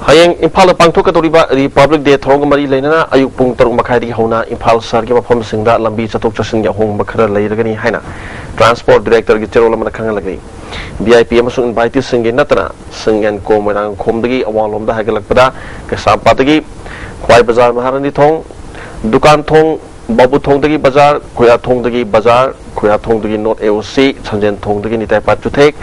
ꯍꯌꯦꯡ ꯏꯝꯐꯥꯜꯗ ꯄꯥꯡꯊꯣꯛꯀꯗꯧꯔꯤꯕ ꯔꯤꯄꯕ꯭ꯂꯤꯛ ꯗꯦ ꯊꯧꯔꯝꯒ ꯃꯔꯤ ꯂꯩꯅꯅ ꯑꯌꯨꯛ ꯄꯨꯡ ꯇꯔꯨꯛ ꯃꯈꯥꯏꯗꯒꯤ ꯍꯧꯅ ꯏꯝꯐꯥꯜ ꯁꯍꯔꯒꯤ ꯃꯐꯝꯁꯤꯡꯗ ꯂꯝꯕꯤ ꯆꯠꯊꯣꯛ ꯆꯠꯁꯤꯟꯒꯤ ꯑꯍꯣꯡꯕ ꯈꯔ ꯂꯩꯔꯒꯅꯤ ꯍꯥꯏꯅ ꯇ꯭ꯔꯥꯟꯁꯄꯣꯔꯠ ꯗꯤꯔꯦꯛꯇꯔꯒꯤ ꯆꯦꯔꯣꯜ ꯑꯃꯅ ꯈꯪꯍꯜꯂꯛꯂꯤ꯫ ꯚꯤ ꯑꯥꯏ ꯄꯤ ꯑꯃꯁꯨꯡ ꯏꯟꯚꯥꯏꯇꯤꯁꯁꯤꯡꯒꯤ ꯅꯠꯇꯅ ꯁꯤꯡ ꯑꯦꯟ ꯀꯣ ꯃꯣꯏꯔꯥꯡꯈꯣꯝꯗꯒꯤ ꯑꯋꯥꯡꯂꯣꯝꯗ ꯍꯥꯏꯒꯠꯂꯛꯄꯗ ꯀꯩꯁꯥꯝꯄꯥꯠꯇꯒꯤ ꯈ꯭ꯋꯥꯏ ꯕꯖꯥꯔ, ꯃꯍꯥꯔꯥꯅꯤ ꯊꯣꯡ, ꯗꯨꯀꯥꯟ ꯊꯣꯡ, ꯕꯥꯕꯨ ꯊꯣꯡꯗꯒꯤ ꯕꯖꯥꯔ, ꯈꯨꯌꯥꯊꯣꯡꯗꯒꯤ ꯕꯖꯥꯔ, ꯈꯨꯌꯥꯊꯣꯡꯗꯒꯤ ꯅꯣꯔꯠ ꯑꯦ ꯑꯣ ꯁꯤ, ꯁꯟꯖꯦꯟ ꯊꯣꯡꯗꯒꯤ ꯅꯤꯇꯥꯏꯄꯥꯠ ꯆꯨꯊꯦꯛ,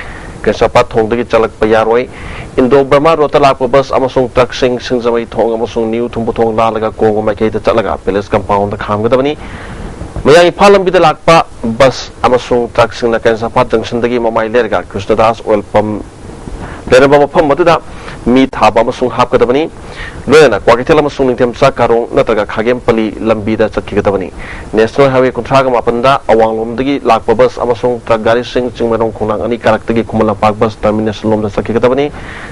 ꯀꯩꯁꯥꯝꯄꯥꯠ ꯊꯣꯡꯗꯒꯤ ꯆꯠꯂꯛꯄ ꯌꯥꯔꯣꯏ꯫ ꯏꯟꯗꯣ ꯕꯔꯃꯥ ꯔꯣꯗꯇ ꯂꯥꯛꯄ ꯕꯁ ꯑꯃꯁꯨꯡ ꯇ꯭ꯔꯛꯁꯤꯡ ꯁꯤꯡꯖꯃꯩ ꯊꯣꯡ ꯑꯃꯁꯨꯡ ꯅ꯭ꯌꯨ ꯊꯨꯝꯕꯨ ꯊꯣꯡ ꯂꯥꯜꯂꯒ ꯀꯣꯡꯕ ꯃꯥꯏꯀꯩꯗ ꯆꯠꯂꯒ ꯄꯦꯂꯦꯁ ꯀꯝꯄꯥꯎꯟꯗ ꯈꯥꯝꯒꯗꯕꯅꯤ꯫ ꯃꯌꯥꯡ ꯏꯝꯐꯥꯜ ꯂꯝꯕꯤꯗ ꯂꯥꯛꯄ ꯕꯁ ꯑꯃꯁꯨꯡ ꯇ꯭ꯔꯛꯁꯤꯡꯅ ꯀꯩꯁꯥꯝꯄꯥꯠ ꯖꯪꯁꯟꯗꯒꯤ ꯃꯃꯥꯏ ꯂꯩꯔꯒ ꯀ꯭ꯔꯤꯁꯅꯗꯥꯁ ꯑꯣꯏꯜ ꯄꯝ ꯂꯩꯔꯝꯕ ꯃꯐꯝ ꯑꯗꯨꯗ ꯃꯤ ꯊꯥꯕ ꯑꯃꯁꯨꯡ ꯍꯥꯞꯀꯗꯕꯅꯤ꯫ ꯂꯣꯏꯅꯅ ꯀ꯭ꯋꯥꯀꯩꯊꯦꯜ ꯑꯃꯁꯨꯡ ꯅꯤꯡꯊꯦꯝꯆꯥ ꯀꯥꯔꯣꯡ ꯅꯠꯇ꯭ꯔꯒ ꯈꯥꯒꯦꯝꯄꯜꯂꯤ ꯂꯝꯕꯤꯗ ꯆꯠꯈꯤꯒꯗꯕꯅꯤ꯫ ꯅꯦꯁꯅꯦꯜ ꯍꯥꯏꯋꯦ ꯀꯨꯟꯊ꯭ꯔꯥꯒ ꯃꯥꯄꯟꯗ ꯑꯋꯥꯡꯂꯣꯝꯗꯒꯤ ꯂꯥꯛꯄ ꯕꯁ ꯑꯃꯁꯨꯡ ꯇ꯭ꯔꯛ ꯒꯥꯔꯤꯁꯤꯡ ꯆꯤꯡꯃꯩꯔꯣꯡ ꯈꯣꯡꯅꯥꯡ ꯑꯅꯤ ꯀꯥꯔꯛꯇꯒꯤ ꯈꯨꯃꯟ ꯂꯝꯄꯥꯛ ꯕꯁ ꯇꯔꯃꯤꯅꯦꯁꯟ ꯂꯣꯝꯗ ꯆꯠꯈꯤꯒꯗꯕꯅꯤ꯫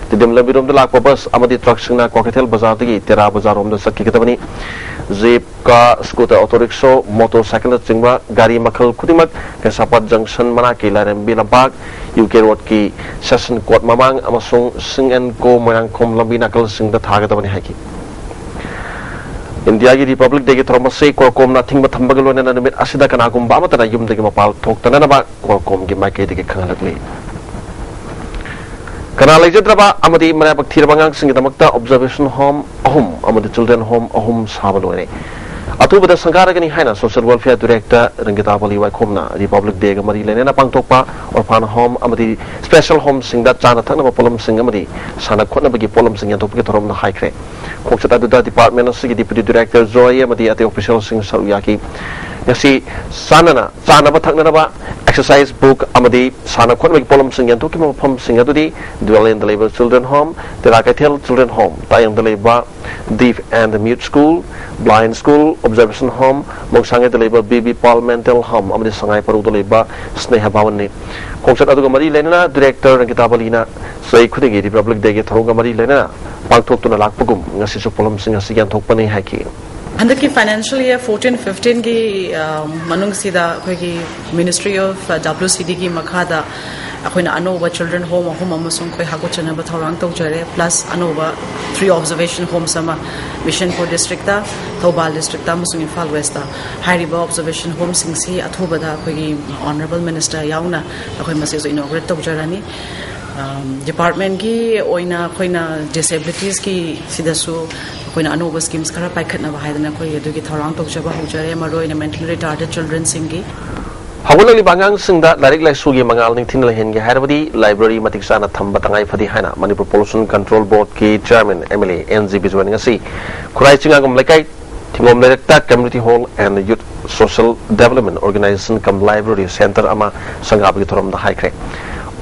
ꯇꯤꯗꯤꯝ ꯂꯝꯕꯤꯔꯣꯝꯗ ꯂꯥꯛꯄ ꯕꯁ ꯑꯃꯗꯤ ꯇ꯭ꯔꯛꯁꯤꯡꯅ ꯀ꯭ꯋꯥꯀꯩꯊꯦꯜ ꯕꯖꯥꯔꯗꯒꯤ ꯇꯦꯔꯥ ꯕꯖꯥꯔꯔꯣꯝꯗ ꯆꯠꯈꯤꯒꯗꯕꯅꯤ꯫ Jeep, car, scooter, auto rickshaw, motor ꯁꯥꯏꯀꯜꯅꯆꯤꯡꯕ ꯒꯥꯔꯤ ꯃꯈꯜ ꯈꯨꯗꯤꯡꯃꯛ ꯀꯩꯁꯥꯝꯄꯥꯠ ꯖꯪꯁꯟ ꯃꯅꯥꯛꯀꯤ ꯂꯥꯏꯔꯦꯝꯕꯤ ꯂꯝꯄꯥꯛ, ꯌꯨ ꯀꯦ ꯔꯣꯗꯀꯤ ꯁꯦꯁꯟ ꯀꯣꯔꯠ ꯃꯃꯥꯡ ꯑꯃꯁꯨꯡ ꯁꯤꯡ ꯑꯦꯟ ꯀꯣ ꯃꯣꯏꯔꯥꯡꯈꯣꯝ ꯂꯝꯕꯤ ꯅꯥꯀꯜꯁꯤꯡꯗ ꯊꯥꯒꯗꯕꯅꯤ ꯍꯥꯏꯈꯤ꯫ ꯏꯟꯗꯤꯌꯥꯒꯤ ꯔꯤꯄꯕ꯭ꯂꯤꯛ ꯗꯦꯒꯤ ꯊꯧꯔꯝ ꯑꯁꯤ ꯀꯣꯔꯀꯣꯝꯅ ꯑꯊꯤꯡꯕ ꯊꯝꯕꯒ ꯂꯣꯏꯅꯅ ꯅꯨꯃꯤꯠ ꯑꯁꯤꯗ ꯀꯅꯥꯒꯨꯝꯕ ꯑꯃꯠꯇꯅ ꯌꯨꯝꯗꯒꯤ ꯃꯄꯥꯟ ꯊꯣꯛꯇꯅꯅꯕ ꯀꯣꯔꯀꯣꯝꯒꯤ ꯃꯥꯏꯀꯩꯗꯒꯤ ꯈꯪꯍꯜꯂꯛꯂꯤ꯫ ꯀꯅꯥ ꯂꯩꯖꯗ꯭ꯔꯕ ꯑꯃꯗꯤ ꯃꯔꯥꯏꯕꯛ ꯊꯤꯔꯕ ꯑꯉꯥꯡꯁꯤꯡꯒꯤꯗꯃꯛꯇ observation home ꯑꯍꯨꯝ ꯑꯃꯗꯤ children home ꯑꯍꯨꯝ ꯁꯥꯕ ꯂꯣꯏꯔꯦ꯫ ꯑꯊꯨꯕꯗ ꯁꯪꯒꯥꯔꯒꯅꯤ ꯍꯥꯏꯅ social welfare director ꯔꯪꯒꯤꯇꯥ Bali ꯋꯥꯏꯈꯣꯝꯅ republic ꯗꯦꯒ ꯃꯔꯤ ꯂꯩꯅꯅ ꯄꯥꯡꯊꯣꯛꯄ orphan home ꯑꯃꯗꯤ special homeꯁꯤꯡꯗ ꯆꯥꯅ ꯊꯛꯅꯕ ꯄꯣꯠꯂꯝꯁꯤꯡ ꯑꯃꯗꯤ ꯁꯥꯟꯅ ꯈꯣꯠꯅꯕꯒꯤ ꯄꯣꯠꯂꯝꯁꯤꯡ ꯌꯦꯟꯊꯣꯛꯄꯒꯤ ꯊꯧꯔꯝꯗ ꯍꯥꯏꯈ꯭ꯔꯦ꯫ ꯈꯣꯡꯆꯠ ꯑꯗꯨꯗ department ꯑꯁꯤꯒꯤ deputy director ꯖꯣꯏ ꯑꯃꯗꯤ ꯑꯇꯩ officialꯁꯤꯡ ꯁꯔꯨꯛ ꯌꯥꯈꯤ꯫ ꯉꯁꯤ ꯆꯥꯅꯅ ꯆꯥꯅꯕ ꯊꯛꯅꯅꯕ exercise book ꯑꯃꯗꯤ ꯁꯥꯟꯅ ꯈꯣꯠꯅꯕꯒꯤ ꯄꯣꯠꯂꯝꯁꯤꯡ ꯌꯦꯟꯊꯣꯛꯈꯤꯕ ꯃꯐꯝꯁꯤꯡ ꯑꯗꯨꯗꯤ ꯗꯨꯋꯦꯂꯦꯟꯗ ꯂꯩꯕ children home, ꯇꯦꯔꯥ ꯀꯩꯊꯦꯜ children home, ꯇꯥꯌꯦꯡꯗ ꯂꯩꯕ deaf and mute school, blind school, observation home, ꯃꯣꯡꯁꯥꯡꯉꯩꯗ ꯂꯩꯕ ꯕꯤ ꯕꯤ ꯄꯥꯜ mental home ꯑꯃꯗꯤ ꯁꯉꯥꯏ ꯄꯔꯧꯗ ꯂꯩꯕ ꯁ꯭ꯅꯦꯍ ꯚꯋꯟꯅꯤ꯫ ꯈꯣꯡꯆꯠ ꯑꯗꯨꯒ ꯃꯔꯤ ꯂꯩꯅꯅ director ꯔꯪꯒꯤꯇꯥ ꯕꯂꯤꯅ ꯆꯍꯤ ꯈꯨꯗꯤꯡꯒꯤ ꯔꯤꯄꯕ꯭ꯂꯤꯛ ꯗꯦꯒꯤ ꯊꯧꯔꯝꯒ ꯃꯔꯤ ꯂꯩꯅꯅ ꯄꯥꯡꯊꯣꯛꯇꯨꯅ ꯂꯥꯛꯄꯒꯨꯝ ꯉꯁꯤꯁꯨ ꯄꯣꯠꯂꯝꯁꯤꯡ ꯑꯁꯤ ꯌꯦꯟꯊꯣꯛꯄꯅꯤ ꯍꯥꯏꯈꯤ꯫ ꯍꯟꯗꯛꯀꯤ financial year fourteen fifteen ꯒꯤ ꯃꯅꯨꯡꯁꯤꯗ ꯑꯩꯈꯣꯏꯒꯤ Ministry of W C D ꯒꯤ ꯃꯈꯥꯗ ꯑꯩꯈꯣꯏꯅ ꯑꯅꯧꯕ children home ꯑꯍꯨꯝ ꯑꯃꯁꯨꯡ ꯑꯩꯈꯣꯏ ꯍꯥꯞꯀꯠꯆꯅꯕ ꯊꯧꯔꯥꯡ ꯇꯧꯖꯔꯦ, plus ꯑꯅꯧꯕ three observation homes ꯑꯃ ꯕꯤꯁꯦꯟꯄꯨꯔ district ꯇ, ꯊꯧꯕꯥꯜ district ꯇ ꯑꯃꯁꯨꯡ ꯏꯝꯐꯥꯜ West ꯇ꯫ ꯍꯥꯏꯔꯤꯕ observation home ꯁꯤꯡꯁꯤ ꯑꯊꯨꯕꯗ ꯑꯩꯈꯣꯏꯒꯤ Honourable Minister ꯌꯥꯎꯅ ꯑꯩꯈꯣꯏ ꯃꯁꯤꯁꯨ inaugurate ꯇꯧꯖꯔꯅꯤ꯫ Department ꯀꯤ ꯑꯣꯏꯅ ꯑꯩꯈꯣꯏꯅ disabilities ꯀꯤ ꯁꯤꯗꯁꯨ ꯑꯩꯈꯣꯏꯅ ꯑꯅꯧꯕ schemes ꯈꯔ ꯄꯥꯏꯈꯠꯅꯕ ꯍꯥꯏꯗꯅ ꯑꯩꯈꯣꯏ ꯑꯗꯨꯒꯤ ꯊꯧꯔꯥꯡ ꯇꯧꯖꯕ ꯍꯧꯖꯔꯦ, ꯃꯔꯨꯑꯣꯏꯅ mentally retarded children ꯁꯤꯡꯒꯤ꯫ ꯍꯧꯒꯠꯂꯛꯂꯤꯕ ꯑꯉꯥꯡꯁꯤꯡꯗ ꯂꯥꯏꯔꯤꯛ ꯂꯥꯏꯁꯨꯒꯤ ꯃꯉꯥꯜ ꯅꯤꯡꯊꯤꯅ ꯂꯩꯍꯟꯒꯦ ꯍꯥꯏꯔꯕꯗꯤ library ꯃꯇꯤꯛ ꯆꯥꯅ ꯊꯝꯕ ꯇꯉꯥꯏ ꯐꯗꯦ ꯍꯥꯏꯅ ꯃꯅꯤꯄꯨꯔ Pollution Control Board ꯀꯤ chairman M L A N G ꯕꯤꯖꯣꯏꯅ ꯉꯁꯤ ꯈꯨꯔꯥꯏ ꯆꯤꯡꯉꯥꯒꯨꯝ ꯂꯩꯀꯥꯏ ꯊꯤꯡꯒꯣꯝ ꯂꯩꯔꯛꯇ community hall and youth social development organization cum library centre ꯑꯃ ꯁꯪꯒꯥꯕꯒꯤ ꯊꯧꯔꯝꯗ ꯍꯥꯏꯈ꯭ꯔꯦ꯫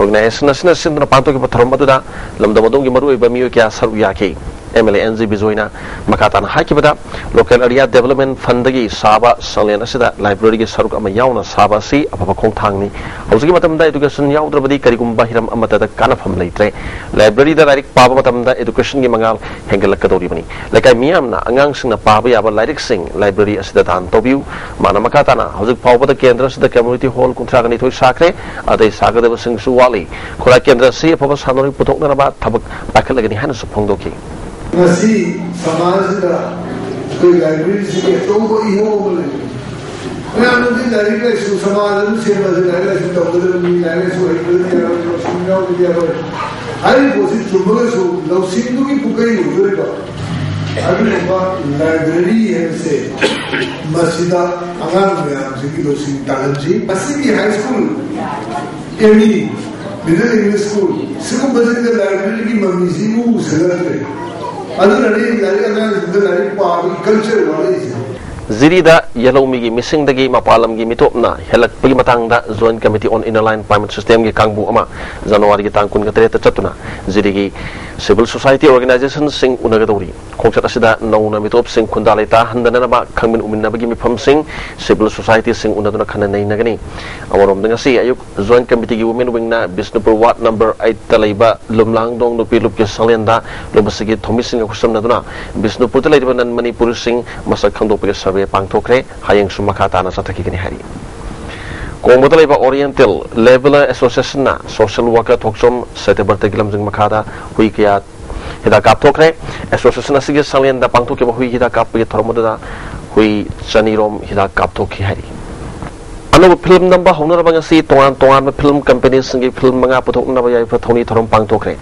Organization ꯑꯁꯤꯅ ꯁꯤꯟꯗꯨꯅ ꯄꯥꯡꯊꯣꯛꯈꯤꯕ ꯊꯧꯔꯝ ꯑꯗꯨꯗ ꯂꯝꯗꯝ ꯑꯗꯣꯝꯒꯤ ꯃꯔꯨꯑꯣꯏꯕ ꯃꯤꯑꯣꯏ ꯀꯌꯥ ꯁꯔꯨꯛ ꯌꯥꯈꯤ꯫ M L A N G ꯕꯤꯖꯣꯏꯅ ꯃꯈꯥ ꯇꯥꯅ ꯍꯥꯏꯈꯤꯕꯗ, local area development fund ꯗꯒꯤ ꯁꯥꯕ ꯁꯪꯂꯦꯟ ꯑꯁꯤꯗ library ꯒꯤ ꯁꯔꯨꯛ ꯑꯃ ꯌꯥꯎꯅ ꯁꯥꯕ ꯑꯁꯤ ꯑꯐꯕ ꯈꯣꯡꯊꯥꯡꯅꯤ꯫ ꯍꯧꯖꯤꯛꯀꯤ ꯃꯇꯝꯗ education ꯌꯥꯎꯗ꯭ꯔꯕꯗꯤ ꯀꯔꯤꯒꯨꯝꯕ ꯍꯤꯔꯝ ꯑꯃꯠꯇꯗ ꯀꯥꯟꯅꯐꯝ ꯂꯩꯇ꯭ꯔꯦ꯫ Library ꯗ ꯂꯥꯏꯔꯤꯛ ꯄꯥꯕ ꯃꯇꯝꯗ education ꯒꯤ ꯃꯉꯥꯜ ꯍꯦꯟꯒꯠꯂꯛꯀꯗꯧꯔꯤꯕꯅꯤ꯫ ꯂꯩꯀꯥꯏ ꯃꯤꯌꯥꯝꯅ ꯑꯉꯥꯡꯁꯤꯡꯅ ꯄꯥꯕ ꯌꯥꯕ ꯂꯥꯏꯔꯤꯛꯁꯤꯡ library ꯑꯁꯤꯗ ꯗꯥꯟ ꯇꯧꯕꯤꯌꯨ꯫ ꯃꯥꯅ ꯃꯈꯥ ꯇꯥꯅ, ꯍꯧꯖꯤꯛ ꯐꯥꯎꯕꯗ ꯀꯦꯟꯗ꯭ꯔ ꯑꯁꯤꯗ community hall ꯀꯨꯟꯊ꯭ꯔꯥꯒ ꯅꯤꯊꯣꯏ ꯁꯥꯈ꯭ꯔꯦ, ꯑꯇꯩ ꯁꯥꯒꯗꯕꯁꯤꯡꯁꯨ ꯋꯥꯠꯂꯤ꯫ ꯈꯨꯔꯥꯏ ꯀꯦꯟꯗ꯭ꯔ ꯑꯁꯤ ꯑꯐꯕ ꯁꯥꯟꯅꯔꯣꯏ ꯄꯨꯊꯣꯛꯅꯅꯕ ꯊꯕꯛ ꯄꯥꯏꯈꯠꯂꯒꯅꯤ ꯍꯥꯏꯅꯁꯨ ꯐꯣꯡꯗꯣꯛꯈꯤ꯫ ꯉꯁꯤ ꯁꯃꯥꯖꯁꯤꯗ ꯑꯩꯈꯣꯏ ꯂꯥꯏꯕ꯭ꯔꯦꯔꯤꯁꯤꯒꯤ ꯑꯆꯧꯕ ꯏꯍꯧ ꯑꯃ ꯂꯩ꯫ ꯃꯌꯥꯝꯅꯗꯤ ꯂꯥꯏꯔꯤꯛ ꯂꯥꯏꯁꯨ, ꯁꯃꯥꯖ ꯑꯃ ꯁꯦꯝꯕꯁꯤ ꯂꯥꯏꯔꯤꯛ ꯂꯥꯏꯁꯨ ꯇꯧꯒꯗꯕꯅꯤ, ꯂꯥꯏꯔꯤꯛ ꯂꯥꯏꯁꯨ ꯍꯩꯇ꯭ꯔꯗꯤ ꯌꯥꯔꯣꯏ, ꯂꯧꯁꯤꯡ ꯌꯥꯎꯗ꯭ꯔꯗꯤ ꯌꯥꯔꯣꯏ꯫ ꯍꯥꯏꯔꯤꯕ ꯄꯣꯠꯁꯤ ꯆꯨꯝꯃꯒꯁꯨ ꯂꯧꯁꯤꯡꯗꯨꯒꯤ ꯄꯨꯀꯩ ꯑꯣꯏꯗꯣꯔꯤꯕ ꯑꯗꯨꯒꯨꯝꯕ ꯂꯥꯏꯕ꯭ꯔꯦꯔꯤ ꯍꯥꯏꯕꯁꯦ, ꯃꯁꯤꯗ ꯑꯉꯥꯡ ꯃꯌꯥꯝꯁꯤꯒꯤ ꯂꯧꯁꯤꯡ ꯇꯥꯛꯍꯟꯁꯤ꯫ ꯃꯁꯤꯒꯤ high school, M E, middle English school, ꯁꯤꯒꯨꯝꯕꯁꯤꯡꯗ ꯂꯥꯏꯕ꯭ꯔꯦꯔꯤꯒꯤ ꯃꯃꯤꯁꯤ ꯏꯎ ꯎꯁꯤꯜꯂꯛꯇ꯭ꯔꯦ꯫ ꯑꯗꯨꯅꯅꯤ ꯂꯥꯏꯔꯤꯛ ꯑꯉꯥꯡꯁꯤꯡꯗ ꯂꯥꯏꯔꯤꯛ ꯄꯥꯕꯒꯤ ꯀꯜꯆꯔ ꯋꯥꯠꯂꯛꯏꯁꯦ꯫ ꯖꯤꯔꯤꯗ ꯌꯦꯜꯍꯧꯃꯤꯒꯤ ꯃꯤꯁꯤꯡꯗꯒꯤ ꯃꯄꯥꯟ ꯂꯝꯒꯤ ꯃꯤꯇꯣꯞꯅ ꯍꯦꯜꯂꯛꯄꯒꯤ ꯃꯇꯥꯡꯗ Joint Committee on Inner Line Payment Systemꯒꯤ ꯀꯥꯡꯕꯨ ꯑꯃ ꯖꯅꯋꯥꯔꯤꯒꯤ ꯇꯥꯡ ꯀꯨꯟꯒ ꯇꯔꯦꯠꯇ ꯆꯠꯇꯨꯅ ꯖꯤꯔꯤꯒꯤ civil society organizationꯁꯤꯡ ꯎꯅꯒꯗꯧꯔꯤ꯫ ꯈꯣꯡꯆꯠ ꯑꯁꯤꯗ ꯅꯧꯅ ꯃꯤꯇꯣꯞꯁꯤꯡ ꯈꯨꯟꯗꯥ ꯂꯩꯇꯥꯍꯟꯗꯅꯕ ꯈꯪꯃꯤꯟ ꯎꯃꯤꯟꯅꯕꯒꯤ ꯃꯤꯐꯝꯁꯤꯡ civil societyꯁꯤꯡ ꯎꯅꯗꯨꯅ ꯈꯟꯅ ꯅꯩꯅꯒꯅꯤ꯫ ꯑꯃꯔꯣꯝꯗ ꯉꯁꯤ ꯑꯌꯨꯛ Joint Committeeꯒꯤ Women Wingꯅ Bishnupur Ward number eightꯇ ꯂꯩꯕ ꯂꯨꯝꯂꯥꯡꯗꯣꯡ ꯅꯨꯄꯤ ꯂꯨꯞꯀꯤ ꯁꯪꯂꯦꯟꯗ ꯂꯨꯝꯕꯁꯤꯒꯤ ꯊꯧꯃꯤꯁꯤꯡꯒ ꯈꯨꯠꯁꯝꯅꯗꯨꯅ ꯕꯤꯁꯅꯨꯄꯨꯔꯗ ꯂꯩꯔꯤꯕ non ꯃꯅꯤꯄꯨꯔꯤꯁꯤꯡ ꯃꯁꯛ ꯈꯪꯗꯣꯛꯄꯒꯤ survey ꯄꯥꯡꯊꯣꯛꯈ꯭ꯔꯦ꯫ ꯍꯌꯦꯡꯁꯨ ꯃꯈꯥ ꯇꯥꯅ ꯆꯠꯊꯈꯤꯒꯅꯤ ꯍꯥꯏꯔꯤ꯫ ꯀꯣꯡꯕꯗ ꯂꯩꯕ Oriental Labour Associationꯅ social worker ꯊꯣꯛꯆꯣꯝ ꯁꯇ꯭ꯌꯕ꯭ꯔꯇꯒꯤ ꯂꯝꯖꯤꯡ ꯃꯈꯥꯗ ꯍꯨꯏ ꯀꯌꯥ ꯍꯤꯗꯥꯛ ꯀꯥꯞꯊꯣꯛꯈ꯭ꯔꯦ꯫ Association ꯑꯁꯤꯒꯤ ꯁꯪꯂꯦꯟꯗ ꯄꯥꯡꯊꯣꯛꯈꯤꯕ ꯍꯨꯏ ꯍꯤꯗꯥꯛ ꯀꯥꯞꯄꯒꯤ ꯊꯧꯔꯝ ꯑꯗꯨꯗ ꯍꯨꯏ ꯆꯅꯤꯔꯣꯝ ꯍꯤꯗꯥꯛ ꯀꯥꯞꯊꯣꯛꯈꯤ ꯍꯥꯏꯔꯤ꯫ ꯑꯅꯧꯕ film ꯅꯝꯕ ꯍꯧꯅꯔꯕ ꯉꯁꯤ ꯇꯣꯉꯥꯟ ꯇꯣꯉꯥꯟꯕ film companyꯁꯤꯡꯒꯤ film ꯃꯉꯥ ꯄꯨꯊꯣꯛꯅꯕ ꯌꯥꯏꯐ ꯊꯧꯅꯤ ꯊꯧꯔꯝ ꯄꯥꯡꯊꯣꯛꯈ꯭ꯔꯦ꯫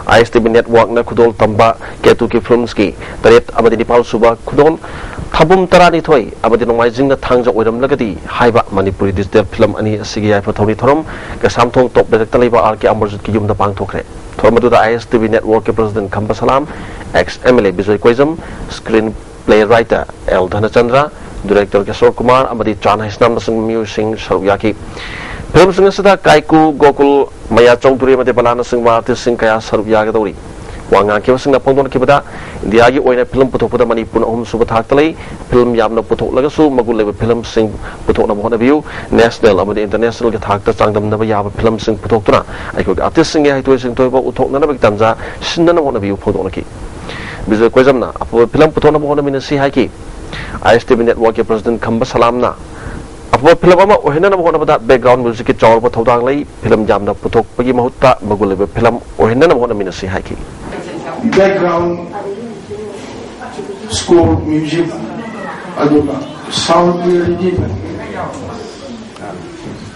ISTV Networkꯅ ꯈꯨꯗꯣꯜ ꯇꯝꯕ ꯀꯦꯇꯨꯒꯤ filmꯁꯀꯤ ꯇꯔꯦꯠ ꯑꯃꯗꯤ ꯅꯤꯄꯥꯜ ꯁꯨꯕ ꯈꯨꯗꯣꯜ, ꯊꯥꯕꯨꯝ ꯇꯔꯥꯅꯤꯊꯣꯏ ꯑꯃꯗꯤ ꯅꯣꯡꯃꯥꯏꯖꯤꯡꯅ ꯊꯥꯡꯖ ꯑꯣꯏꯔꯝꯂꯒꯗꯤ ꯍꯥꯏꯕ ꯃꯅꯤꯄꯨꯔꯤ digital film ꯑꯅꯤ ꯑꯁꯤꯒꯤ ꯌꯥꯏꯐ ꯊꯧꯅꯤ ꯊꯧꯔꯝ ꯀꯩꯁꯥꯝꯊꯣꯡ ꯇꯣꯞ ꯂꯩꯔꯛꯇ ꯂꯩꯕ ꯑꯥꯔ ꯀꯦ ꯑꯃꯔꯖꯤꯠꯀꯤ ꯌꯨꯝꯗ ꯄꯥꯡꯊꯣꯛꯈ꯭ꯔꯦ꯫ ꯊꯧꯔꯝ ꯑꯗꯨꯗ ISTV Networkꯀꯤ president Khamba Salam, ex MLA Bijoy Koijam, screen playwriter L Dhanachandra, director Kishore Kumar ꯑꯃꯗꯤ ꯆꯥꯟ ꯍꯩꯁꯅꯥꯝꯅꯆꯤꯡꯕ ꯃꯤꯑꯣꯏꯁꯤꯡ ꯁꯔꯨꯛ ꯌꯥꯈꯤ꯫ Filmꯁꯤꯡ ꯑꯁꯤꯗ ꯀꯥꯏꯀꯨ, ꯒꯣꯀꯨꯜ, ꯃꯌꯥ ꯆꯧꯙꯨꯔꯤ ꯑꯃꯗꯤ ꯕꯂꯥꯅꯆꯤꯡꯕ artistꯁꯤꯡ ꯀꯌꯥ ꯁꯔꯨꯛ ꯌꯥꯒꯗꯧꯔꯤ꯫ ꯋꯥ ꯉꯥꯡꯈꯤꯕꯁꯤꯡꯅ ꯐꯣꯡꯗꯣꯛꯅꯈꯤꯕꯗ, ꯏꯟꯗꯤꯌꯥꯒꯤ ꯑꯣꯏꯅ film ꯄꯨꯊꯣꯛꯄꯗ ꯃꯅꯤꯄꯨꯔꯅ ꯑꯍꯨꯝꯁꯨꯕ ꯊꯥꯛꯇ ꯂꯩ꯫ Film ꯌꯥꯝꯅ ꯄꯨꯊꯣꯛꯂꯒꯁꯨ ꯃꯒꯨꯟ ꯂꯩꯕ filmꯁꯤꯡ ꯄꯨꯊꯣꯛꯅꯕ ꯍꯣꯠꯅꯕꯤꯌꯨ꯫ National ꯑꯃꯗꯤ internationalꯒꯤ ꯊꯥꯛꯇ ꯆꯥꯡꯗꯝꯅꯕ ꯌꯥꯕ filmꯁꯤꯡ ꯄꯨꯊꯣꯛꯇꯨꯅ ꯑꯩꯈꯣꯏꯒꯤ artistꯁꯤꯡꯒꯤ ꯍꯩꯊꯣꯏ ꯁꯤꯡꯊꯣꯏꯕ ꯎꯠꯊꯣꯛꯅꯅꯕꯒꯤ ꯇꯥꯟꯖꯥ ꯁꯤꯟꯅꯅꯕ ꯍꯣꯠꯅꯕꯤꯌꯨ ꯐꯣꯡꯗꯣꯛꯅꯈꯤ꯫ ꯕꯤꯖꯣꯏ ꯀꯣꯏꯖꯝꯅ ꯑꯐꯕ film ꯄꯨꯊꯣꯛꯅꯕ ꯍꯣꯠꯅꯃꯤꯟꯅꯁꯤ ꯍꯥꯏꯈꯤ꯫ ISTV Networkꯀꯤ president ꯈꯝꯕ ꯁꯂꯥꯝꯅ ꯑꯐꯕ film ꯑꯃ ꯑꯣꯏꯍꯟꯅꯅꯕ ꯍꯣꯠꯅꯕꯗ background musicꯀꯤ ꯆꯥꯎꯔꯕ ꯊꯧꯗꯥꯡ ꯂꯩ꯫ Film ꯌꯥꯝꯅ ꯄꯨꯊꯣꯛꯄꯒꯤ ꯃꯍꯨꯠꯇ ꯃꯒꯨꯟ ꯂꯩꯕ film ꯑꯣꯏꯍꯟꯅꯅꯕ ꯍꯣꯠꯅꯃꯤꯟꯅꯁꯤ ꯍꯥꯏꯈꯤ꯫ Background Score, music, ꯑꯗꯨꯒ sound clarity,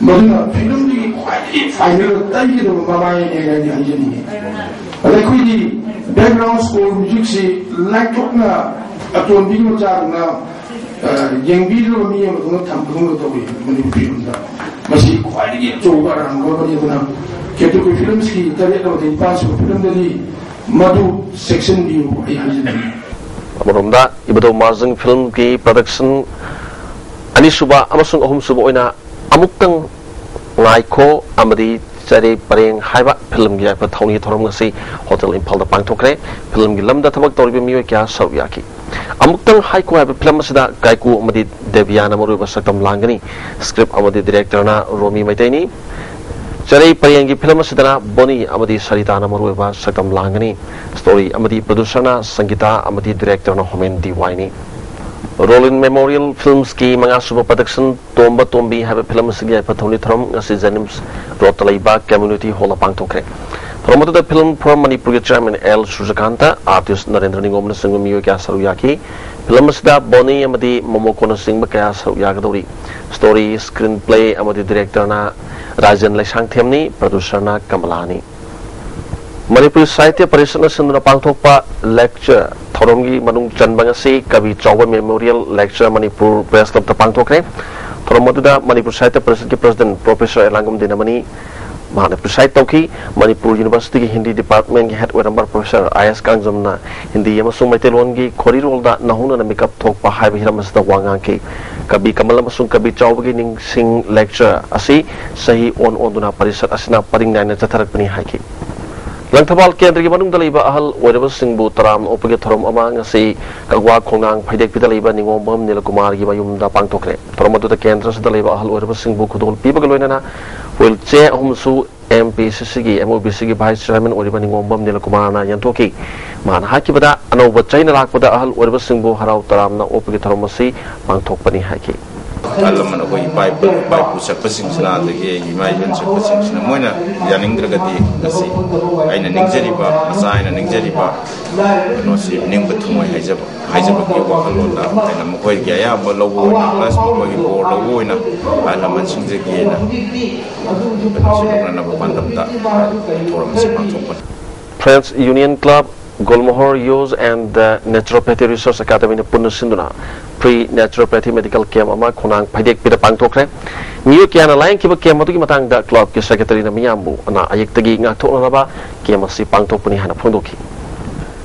ꯃꯗꯨꯅ ꯐꯤꯂꯝꯗꯨꯒꯤ ꯈ꯭ꯋꯥꯏꯗꯒꯤ final ꯇꯩꯒꯗꯕ ꯃꯃꯥꯏꯅꯦ ꯍꯥꯏꯅ ꯍꯥꯏꯖꯅꯤꯡꯉꯤ꯫ ꯑꯗ ꯑꯩꯈꯣꯏꯒꯤ background score musicꯁꯤ ꯂꯥꯏꯊꯣꯛꯅ ꯑꯇꯣꯟꯕꯤ ꯃꯆꯥꯗꯨꯅ, ꯑ, ꯌꯦꯡꯕꯤꯗ꯭ꯔꯕ ꯃꯤ ꯑꯃꯗꯧꯅ ꯊꯝꯕꯒꯨꯝꯅ ꯇꯧꯏ ꯃꯅꯤꯄꯨꯔ ꯐꯤꯂꯝꯗ꯫ ꯃꯁꯤ ꯈ꯭ꯋꯥꯏꯗꯒꯤ ꯑꯆꯧꯕ ꯑꯔꯥꯟꯕ ꯑꯃꯅꯤ꯫ ꯑꯗꯨꯅ category filmꯁꯀꯤ ꯇꯔꯦꯠ ꯑꯃꯗꯤ ꯅꯤꯄꯥꯜ ꯁꯨꯕ ꯐꯤꯂꯝꯗꯗꯤ ꯃꯗꯨ ꯆꯦꯛꯁꯤꯟꯕꯤꯌꯨ ꯑꯩ ꯍꯥꯏꯖꯅꯤꯡꯉꯤ꯫ ꯑꯃꯔꯣꯝꯗ ꯏꯕꯨꯙꯧ ꯃꯥꯔꯖꯤꯡ ꯐꯤꯂꯝꯒꯤ production ꯑꯅꯤꯁꯨꯕ ꯑꯃꯁꯨꯡ ꯑꯍꯨꯝꯁꯨꯕ ꯑꯣꯏꯅ ꯑꯃꯨꯛꯇꯪ ꯉꯥꯏꯈꯣ ꯑꯃꯗꯤ ꯆꯔꯩ ꯄꯔꯦꯡ ꯍꯥꯏꯕ ꯐꯤꯂꯝꯒꯤ ꯌꯥꯏꯐ ꯊꯧꯅꯤ ꯊꯧꯔꯝ ꯉꯁꯤ ꯍꯣꯇꯦꯜ ꯏꯝꯐꯥꯜꯗ ꯄꯥꯡꯊꯣꯛꯈ꯭ꯔꯦ꯫ ꯐꯤꯂꯝꯒꯤ ꯂꯝꯗ ꯊꯕꯛ ꯇꯧꯔꯤꯕ ꯃꯤꯑꯣꯏ ꯀꯌꯥ ꯁꯔꯨꯛ ꯌꯥꯈꯤ꯫ ꯑꯃꯨꯛꯇꯪ ꯍꯥꯏꯈꯣ ꯍꯥꯏꯕ ꯐꯤꯂꯝ ꯑꯁꯤꯗ ꯒꯥꯏꯀꯨ ꯑꯃꯗꯤ ꯗꯦꯕꯤꯌꯥꯅ ꯃꯔꯨꯑꯣꯏꯕ ꯁꯛꯇꯝ ꯂꯥꯡꯒꯅꯤ꯫ Script ꯑꯃꯗꯤ directorꯅ ꯔꯣꯃꯤ ꯃꯩꯇꯩꯅꯤ꯫ ꯆꯔꯩ ꯄꯔꯦꯡꯒꯤ ꯐꯤꯂꯝ ꯑꯁꯤꯗꯅ ꯕꯣꯅꯤ ꯑꯃꯗꯤ ꯁꯔꯤꯇꯥꯅ ꯃꯔꯨꯑꯣꯏꯕ ꯁꯛꯇꯝ ꯂꯥꯡꯒꯅꯤ꯫ Story ꯑꯃꯗꯤ producerꯅ ꯁꯪꯒꯤꯇꯥ ꯑꯃꯗꯤ directorꯅ ꯍꯣꯃꯦꯟ ꯗꯤ ꯋꯥꯏꯅꯤ꯫ ꯔꯣꯂꯤꯟ Memorial Filmsꯀꯤ ꯃꯉꯥꯁꯨꯕ production ꯇꯣꯝꯕ ꯇꯣꯝꯕꯤ ꯍꯥꯏꯕ ꯐꯤꯂꯝ ꯑꯁꯤꯒꯤ ꯌꯥꯏꯐ ꯊꯧꯅꯤ ꯊꯧꯔꯝ ꯉꯁꯤ JNIMS Roadꯇ ꯂꯩꯕ Community Hallꯗ ꯄꯥꯡꯊꯣꯛꯈ꯭ꯔꯦ꯫ ꯊꯧꯔꯝ ꯑꯗꯨꯗ Film for Manipurꯒꯤ chairman L Surjakanta, artist Narendra ꯅꯤꯉꯣꯝꯅꯆꯤꯡꯕ ꯃꯤꯑꯣꯏ ꯀꯌꯥ ꯁꯔꯨꯛ ꯌꯥꯈꯤ꯫ ꯐꯤꯂꯝ ꯑꯁꯤꯗ ꯕꯣꯅꯤ ꯑꯃꯗꯤ ꯃꯣꯃꯣꯀꯣꯅꯆꯤꯡꯕ ꯀꯌꯥ ꯁꯔꯨꯛ ꯌꯥꯒꯗꯧꯔꯤ꯫ Story, screenplay ꯑꯃꯗꯤ directorꯅ ꯔꯥꯖꯦꯟ ꯂꯩꯁꯥꯡꯊꯦꯝꯅꯤ, producerꯅ ꯀꯃꯂꯥꯅꯤ꯫ ꯃꯅꯤꯄꯨꯔꯤ ꯁꯥꯍꯤꯇ꯭ꯌ ꯄꯔꯤꯁꯠꯅ ꯁꯤꯟꯗꯨꯅ ꯄꯥꯡꯊꯣꯛꯄ lecture ꯊꯧꯔꯝꯒꯤ ꯃꯅꯨꯡ ꯆꯟꯕ ꯉꯁꯤ ꯀꯕꯤ ꯆꯥꯎꯕ Memorial Lecture ꯃꯅꯤꯄꯨꯔ Press Clubꯇ ꯄꯥꯡꯊꯣꯛꯈ꯭ꯔꯦ꯫ ꯊꯧꯔꯝ ꯑꯗꯨꯗ ꯃꯅꯤꯄꯨꯔ ꯁꯥꯍꯤꯇ꯭ꯌ ꯄꯔꯤꯁꯠꯀꯤ president Professor ꯑꯦꯂꯥꯡꯒꯝ ꯗꯤꯅꯃꯅꯤ ꯃꯍꯥꯛꯅ preside ꯇꯧꯈꯤ꯫ ꯃꯅꯤꯄꯨꯔ Universityꯒꯤ ꯍꯤꯟꯗꯤ departmentꯀꯤ head ꯑꯣꯏꯔꯝꯕ Professor ꯑꯥꯏ ꯑꯦꯁ ꯀꯥꯡꯖꯝꯅ ꯍꯤꯟꯗꯤ ꯑꯃꯁꯨꯡ ꯃꯩꯇꯩꯂꯣꯟꯒꯤ ꯈꯣꯔꯤꯔꯣꯜꯗ ꯅꯧꯍꯧꯅꯅ ꯃꯤꯀꯞ ꯊꯣꯛꯄ ꯍꯥꯏꯕ ꯍꯤꯔꯝ ꯑꯁꯤꯗ ꯋꯥ ꯉꯥꯡꯈꯤ꯫ ꯀꯕꯤ ꯀꯃꯜ ꯑꯃꯁꯨꯡ ꯀꯕꯤ ꯆꯥꯎꯕꯒꯤ ꯅꯤꯡꯁꯤꯡ lecture ꯑꯁꯤ ꯆꯍꯤ ꯑꯣꯟ ꯑꯣꯟꯗꯨꯅ ꯄꯔꯤꯁꯠ ꯑꯁꯤꯅ ꯄꯔꯤꯡ ꯅꯥꯏꯅ ꯆꯠꯊꯔꯛꯄꯅꯤ ꯍꯥꯏꯈꯤ꯫ ꯂꯪꯊꯕꯥꯜ ꯀꯦꯟꯗ꯭ꯔꯒꯤ ꯃꯅꯨꯡꯗ ꯂꯩꯕ ꯑꯍꯜ ꯑꯣꯏꯔꯕꯁꯤꯡꯕꯨ ꯇꯔꯥꯝꯅ ꯑꯣꯛꯄꯒꯤ ꯊꯧꯔꯝ ꯑꯃ ꯉꯁꯤ ꯀꯛꯋꯥ ꯈꯣꯡꯅꯥꯡ ꯐꯩꯗꯦꯛꯄꯤꯗ ꯂꯩꯕ ꯅꯤꯉꯣꯝꯕꯝ ꯅꯤꯂꯀꯨꯃꯥꯔꯒꯤ ꯃꯌꯨꯝꯗ ꯄꯥꯡꯊꯣꯛꯈ꯭ꯔꯦ꯫ ꯊꯧꯔꯝ ꯑꯗꯨꯗ ꯀꯦꯟꯗ꯭ꯔ ꯑꯁꯤꯗ ꯂꯩꯕ ꯑꯍꯜ ꯑꯣꯏꯔꯕꯁꯤꯡꯕꯨ ꯈꯨꯗꯣꯜ ꯄꯤꯕꯒ ꯂꯣꯏꯅꯅ wheelchair ꯑꯍꯨꯝꯁꯨ M P C Cꯒꯤ, M O B Cꯒꯤ Vice Chairman ꯑꯣꯏꯔꯤꯕ ꯅꯤꯉꯣꯝꯕꯝ ꯅꯤꯂꯀꯨꯃꯥꯔꯅ ꯌꯦꯟꯊꯣꯛꯈꯤ꯫ ꯃꯥꯅ ꯍꯥꯏꯈꯤꯕꯗ, ꯑꯅꯧꯕ ꯆꯍꯤꯅ ꯂꯥꯛꯄꯗ ꯑꯍꯜ ꯑꯣꯏꯔꯕꯁꯤꯡꯕꯨ ꯍꯔꯥꯎ ꯇꯔꯥꯝꯅ ꯑꯣꯛꯄꯒꯤ ꯊꯧꯔꯝ ꯑꯁꯤ ꯄꯥꯡꯊꯣꯛꯄꯅꯤ ꯍꯥꯏꯈꯤ꯫ ꯑꯍꯜ ꯂꯃꯟ ꯑꯩꯈꯣꯏ ꯏꯄꯥ ꯏꯄꯨ ꯏꯄꯥ ꯏꯄꯨ ꯆꯠꯄꯁꯤꯡꯁꯤꯅ, ꯑꯗꯒꯤ ꯑꯩꯒꯤ ꯏꯃꯥ ꯏꯕꯦꯟ ꯆꯠꯄꯁꯤꯡꯁꯤꯅ, ꯃꯣꯏꯅ ꯌꯥꯅꯤꯡꯗ꯭ꯔꯒꯗꯤ ꯉꯁꯤ ꯑꯩꯅ ꯅꯤꯡꯖꯔꯤꯕ, ꯃꯆꯥ ꯑꯩꯅ ꯅꯤꯡꯖꯔꯤꯕ ꯀꯩꯅꯣꯁꯤ ꯅꯤꯡꯕ ꯊꯨꯡꯉꯣꯏ ꯍꯥꯏꯖꯕ ꯍꯥꯏꯖꯕꯒꯤ ꯋꯥꯈꯜꯂꯣꯟꯗ ꯑꯩꯅ ꯃꯈꯣꯏꯒꯤ ꯑꯌꯥꯝꯕ ꯂꯧꯕ ꯑꯣꯏꯅ, ꯄ꯭ꯂꯁ ꯃꯈꯣꯏꯒꯤ ꯕꯣꯔ ꯂꯧꯕ ꯑꯣꯏꯅ ꯑꯍꯜ ꯂꯃꯟꯁꯤꯡꯗꯒꯤ ꯑꯩꯅ ꯀꯩꯅꯣ ꯁꯤꯟꯗꯣꯛꯅꯅꯕ ꯄꯥꯟꯗꯝꯗ ꯊꯧꯔꯝ ꯑꯁꯤ ꯄꯥꯡꯊꯣꯛꯄꯅꯤ꯫ Friends Union Club, Golmohor Youth and the Naturopathy Research Academy ꯅ ꯄꯨꯟꯅ ꯁꯤꯟꯗꯨꯅ Free Naturopathy Medical Camp ꯑꯃ ꯈꯣꯡꯅꯥꯡ ꯐꯩꯗꯦꯛꯄꯤꯗ ꯄꯥꯡꯊꯣꯛꯈ꯭ꯔꯦ꯫ ꯃꯤꯑꯣꯏ ꯀꯌꯥꯅ ꯂꯥꯌꯦꯡꯈꯤꯕ camp ꯑꯗꯨꯒꯤ ꯃꯇꯥꯡꯗ club ꯀꯤ secretary ꯅ ꯃꯤꯌꯥꯝꯕꯨ ꯑꯅꯥ ꯑꯌꯦꯛꯇꯒꯤ ꯉꯥꯛꯊꯣꯛꯅꯅꯕ camp ꯑꯁꯤ ꯄꯥꯡꯊꯣꯛꯄꯅꯤ ꯍꯥꯏꯅ ꯐꯣꯡꯗꯣꯛꯈꯤ꯫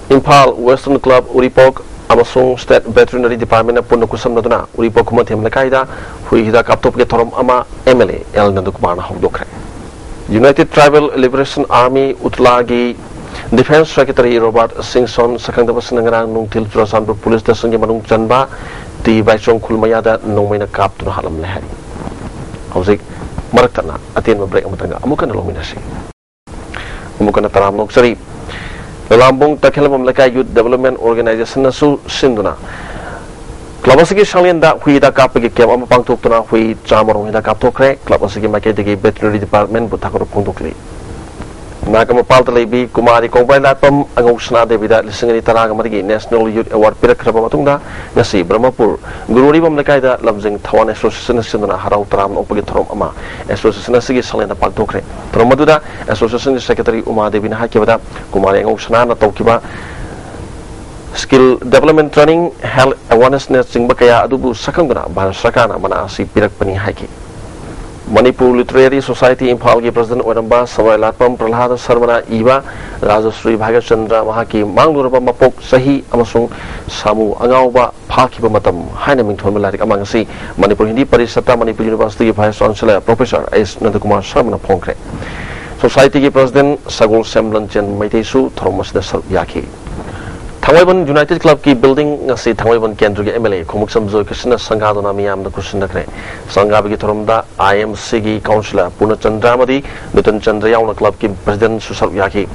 ꯏꯝꯐꯥꯜ Western Club, ꯎꯔꯤꯄꯣꯛ ꯑꯃꯁꯨꯡ State Veterinary Department ꯅ ꯄꯨꯟꯅ ꯈꯨꯠꯁꯝꯅꯗꯨꯅ ꯎꯔꯤꯄꯣꯛ ꯈꯨꯃꯟꯊꯦꯝ ꯂꯩꯀꯥꯏꯗ ꯍꯨꯏ ꯍꯤꯗꯥꯛ ꯀꯥꯞꯊꯣꯛꯄꯒꯤ ꯊꯧꯔꯝ ꯑꯃ M L A ꯑꯦꯜ ꯅꯟꯗꯀꯨꯃꯥꯔꯅ ꯍꯧꯗꯣꯛꯈ꯭ꯔꯦ꯫ United Tribal Liberation Army, UTLA ꯒꯤ Defence Secretary Robert Singson ꯁꯛꯈꯪꯗꯕꯁꯤꯡꯅ ꯉꯔꯥꯡ ꯅꯨꯡꯊꯤꯜ ꯆꯨꯔꯆꯥꯟꯄꯨꯔ police station ꯒꯤ ꯃꯅꯨꯡ ꯆꯟꯕ ꯇꯤ ꯕꯥꯏꯆꯣꯡ ꯈꯨꯜ ꯃꯌꯥꯗ ꯅꯣꯡꯃꯩꯅ ꯀꯥꯞꯇꯨꯅ ꯍꯥꯠꯂꯝꯂꯦ ꯍꯥꯏꯔꯤ꯫ ꯍꯧꯖꯤꯛ ꯃꯔꯛ ꯊꯠꯅ ꯑꯇꯦꯟꯕ break ꯑꯃꯇꯪꯒ ꯑꯃꯨꯛ ꯍꯟꯅ ꯂꯧꯃꯤꯟꯅꯁꯤ꯫ ꯑꯃꯨꯛ ꯍꯟꯅ ꯇꯔꯥꯝꯅ ꯑꯣꯛꯆꯔꯤ꯫ ꯂꯂꯥꯝꯕꯨꯡ ꯇꯈꯦꯜꯕꯝ ꯂꯩꯀꯥꯏ Youth Development Organisation ꯅꯁꯨ ꯁꯤꯟꯗꯨꯅ club ꯑꯁꯤꯒꯤ ꯁꯪꯂꯦꯟꯗ ꯍꯨꯏ ꯍꯤꯗꯥꯛ ꯀꯥꯞꯄꯒꯤ camp ꯑꯃ ꯄꯥꯡꯊꯣꯛꯇꯨꯅ ꯍꯨꯏ ꯆꯥꯝꯃ ꯔꯣꯝ ꯍꯤꯗꯥꯛ ꯀꯥꯞꯊꯣꯛꯈ꯭ꯔꯦ꯫ Club ꯑꯁꯤꯒꯤ ꯃꯥꯏꯀꯩꯗꯒꯤ Veterinary Department ꯕꯨ ꯊꯥꯒꯠꯄ ꯐꯣꯡꯗꯣꯛꯂꯤ꯫ ꯅꯥꯒꯥꯃꯄꯥꯜꯗ ꯂꯩꯕꯤ ꯀꯨꯃꯥꯔꯤ ꯀꯣꯡꯕ꯭ꯔꯥꯏ ꯂꯥꯠꯄꯝ ꯑꯉꯧ ꯁꯅꯥꯗꯦꯕꯤꯗ ꯂꯤꯁꯤꯡ ꯑꯅꯤ ꯇꯔꯥꯒ ꯃꯔꯤꯒꯤ National Youth Award ꯄꯤꯔꯛꯈ꯭ꯔꯕ ꯃꯇꯨꯡꯗ, ꯉꯁꯤ ꯕ꯭ꯔꯍꯃꯄꯨꯔ ꯒꯨꯔꯨꯔꯤꯕꯝ ꯂꯩꯀꯥꯏꯗ ꯂꯝꯖꯤꯡ ꯊꯋꯥꯟ Association ꯅ ꯁꯤꯟꯗꯨꯅ ꯍꯔꯥꯎ ꯇꯔꯥꯝꯅ ꯑꯣꯛꯄꯒꯤ ꯊꯧꯔꯝ ꯑꯃ Association ꯑꯁꯤꯒꯤ ꯁꯪꯂꯦꯟꯗ ꯄꯥꯡꯊꯣꯛꯈ꯭ꯔꯦ꯫ ꯊꯧꯔꯝ ꯑꯗꯨꯗ Association ꯒꯤ Secretary ꯎꯃꯥ ꯗꯦꯕꯤꯅ ꯍꯥꯏꯈꯤꯕꯗ, ꯀꯨꯃꯥꯔꯤ ꯑꯉꯧ ꯁꯅꯥꯅ ꯇꯧꯈꯤꯕ Skill Development Training, Health Awareness ꯅꯆꯤꯡꯕ ꯀꯌꯥ ꯑꯗꯨꯕꯨ ꯁꯛꯈꯪꯗꯨꯅ ꯚꯥꯔꯠ ꯁꯔꯀꯥꯔꯅ ꯃꯅꯥ ꯑꯁꯤ ꯄꯤꯔꯛꯄꯅꯤ ꯍꯥꯏꯈꯤ꯫ ꯃꯅꯤꯄꯨꯔ Literary Society ꯏꯝꯐꯥꯜꯒꯤ President ꯑꯣꯏꯔꯝꯕ ꯁꯝꯔꯥꯏ ꯂꯥꯠꯄꯝ ꯄ꯭ꯔꯍꯂꯥꯗ ꯁꯔꯃꯅ ꯏꯕ ꯔꯥꯖꯁ꯭ꯔꯤ ꯚꯥꯒ꯭ꯌꯆꯟꯗ꯭ꯔ ꯃꯍꯥꯛꯀꯤ ꯃꯥꯡꯂꯨꯔꯕ ꯃꯄꯣꯛ ꯆꯍꯤ ꯑꯃꯁꯨꯡ ꯁꯥꯃꯨ ꯑꯉꯥꯎꯕ ꯐꯥꯈꯤꯕ ꯃꯇꯝ ꯍꯥꯏꯅ ꯃꯤꯡꯊꯣꯟꯕ ꯂꯥꯏꯔꯤꯛ ꯑꯃ ꯉꯁꯤ ꯃꯅꯤꯄꯨꯔ ꯍꯤꯟꯗꯤ ꯄꯔꯤꯁꯠꯇ ꯃꯅꯤꯄꯨꯔ University ꯒꯤ Vice Chancellor Professor ꯑꯦꯁ ꯅꯟꯗꯀꯨꯃꯥꯔ ꯁꯔꯃꯅ ꯐꯣꯡꯈ꯭ꯔꯦ꯫ Society ꯒꯤ President ꯁꯒꯣꯜꯁꯦꯝ ꯂꯟꯆꯦꯟ ꯃꯩꯇꯩꯁꯨ ꯊꯧꯔꯝ ꯑꯁꯤꯗ ꯁꯔꯨꯛ ꯌꯥꯈꯤ꯫ ꯊꯥꯡꯃꯩꯕꯟ United Club ꯀꯤ building ꯉꯁꯤ ꯊꯥꯡꯃꯩꯕꯟ ꯀꯦꯟꯗ꯭ꯔꯒꯤ M L A ꯈꯣꯡꯎꯞꯁꯝ ꯖꯣꯏꯀꯤꯁꯟꯅ ꯁꯪꯒꯥꯗꯨꯅ ꯃꯤꯌꯥꯝꯗ ꯈꯨꯠꯁꯤꯟꯅꯈ꯭ꯔꯦ꯫ ꯁꯪꯒꯥꯕꯒꯤ ꯊꯧꯔꯝꯗ I M C ꯒꯤ Councillor ꯄꯨꯔꯅꯆꯟꯗ꯭ꯔ ꯑꯃꯗꯤ ꯅꯨꯇꯟꯆꯟꯗ꯭ꯔ ꯌꯥꯎꯅ club ꯀꯤ President ꯁꯨ ꯁꯔꯨꯛ ꯌꯥꯈꯤ꯫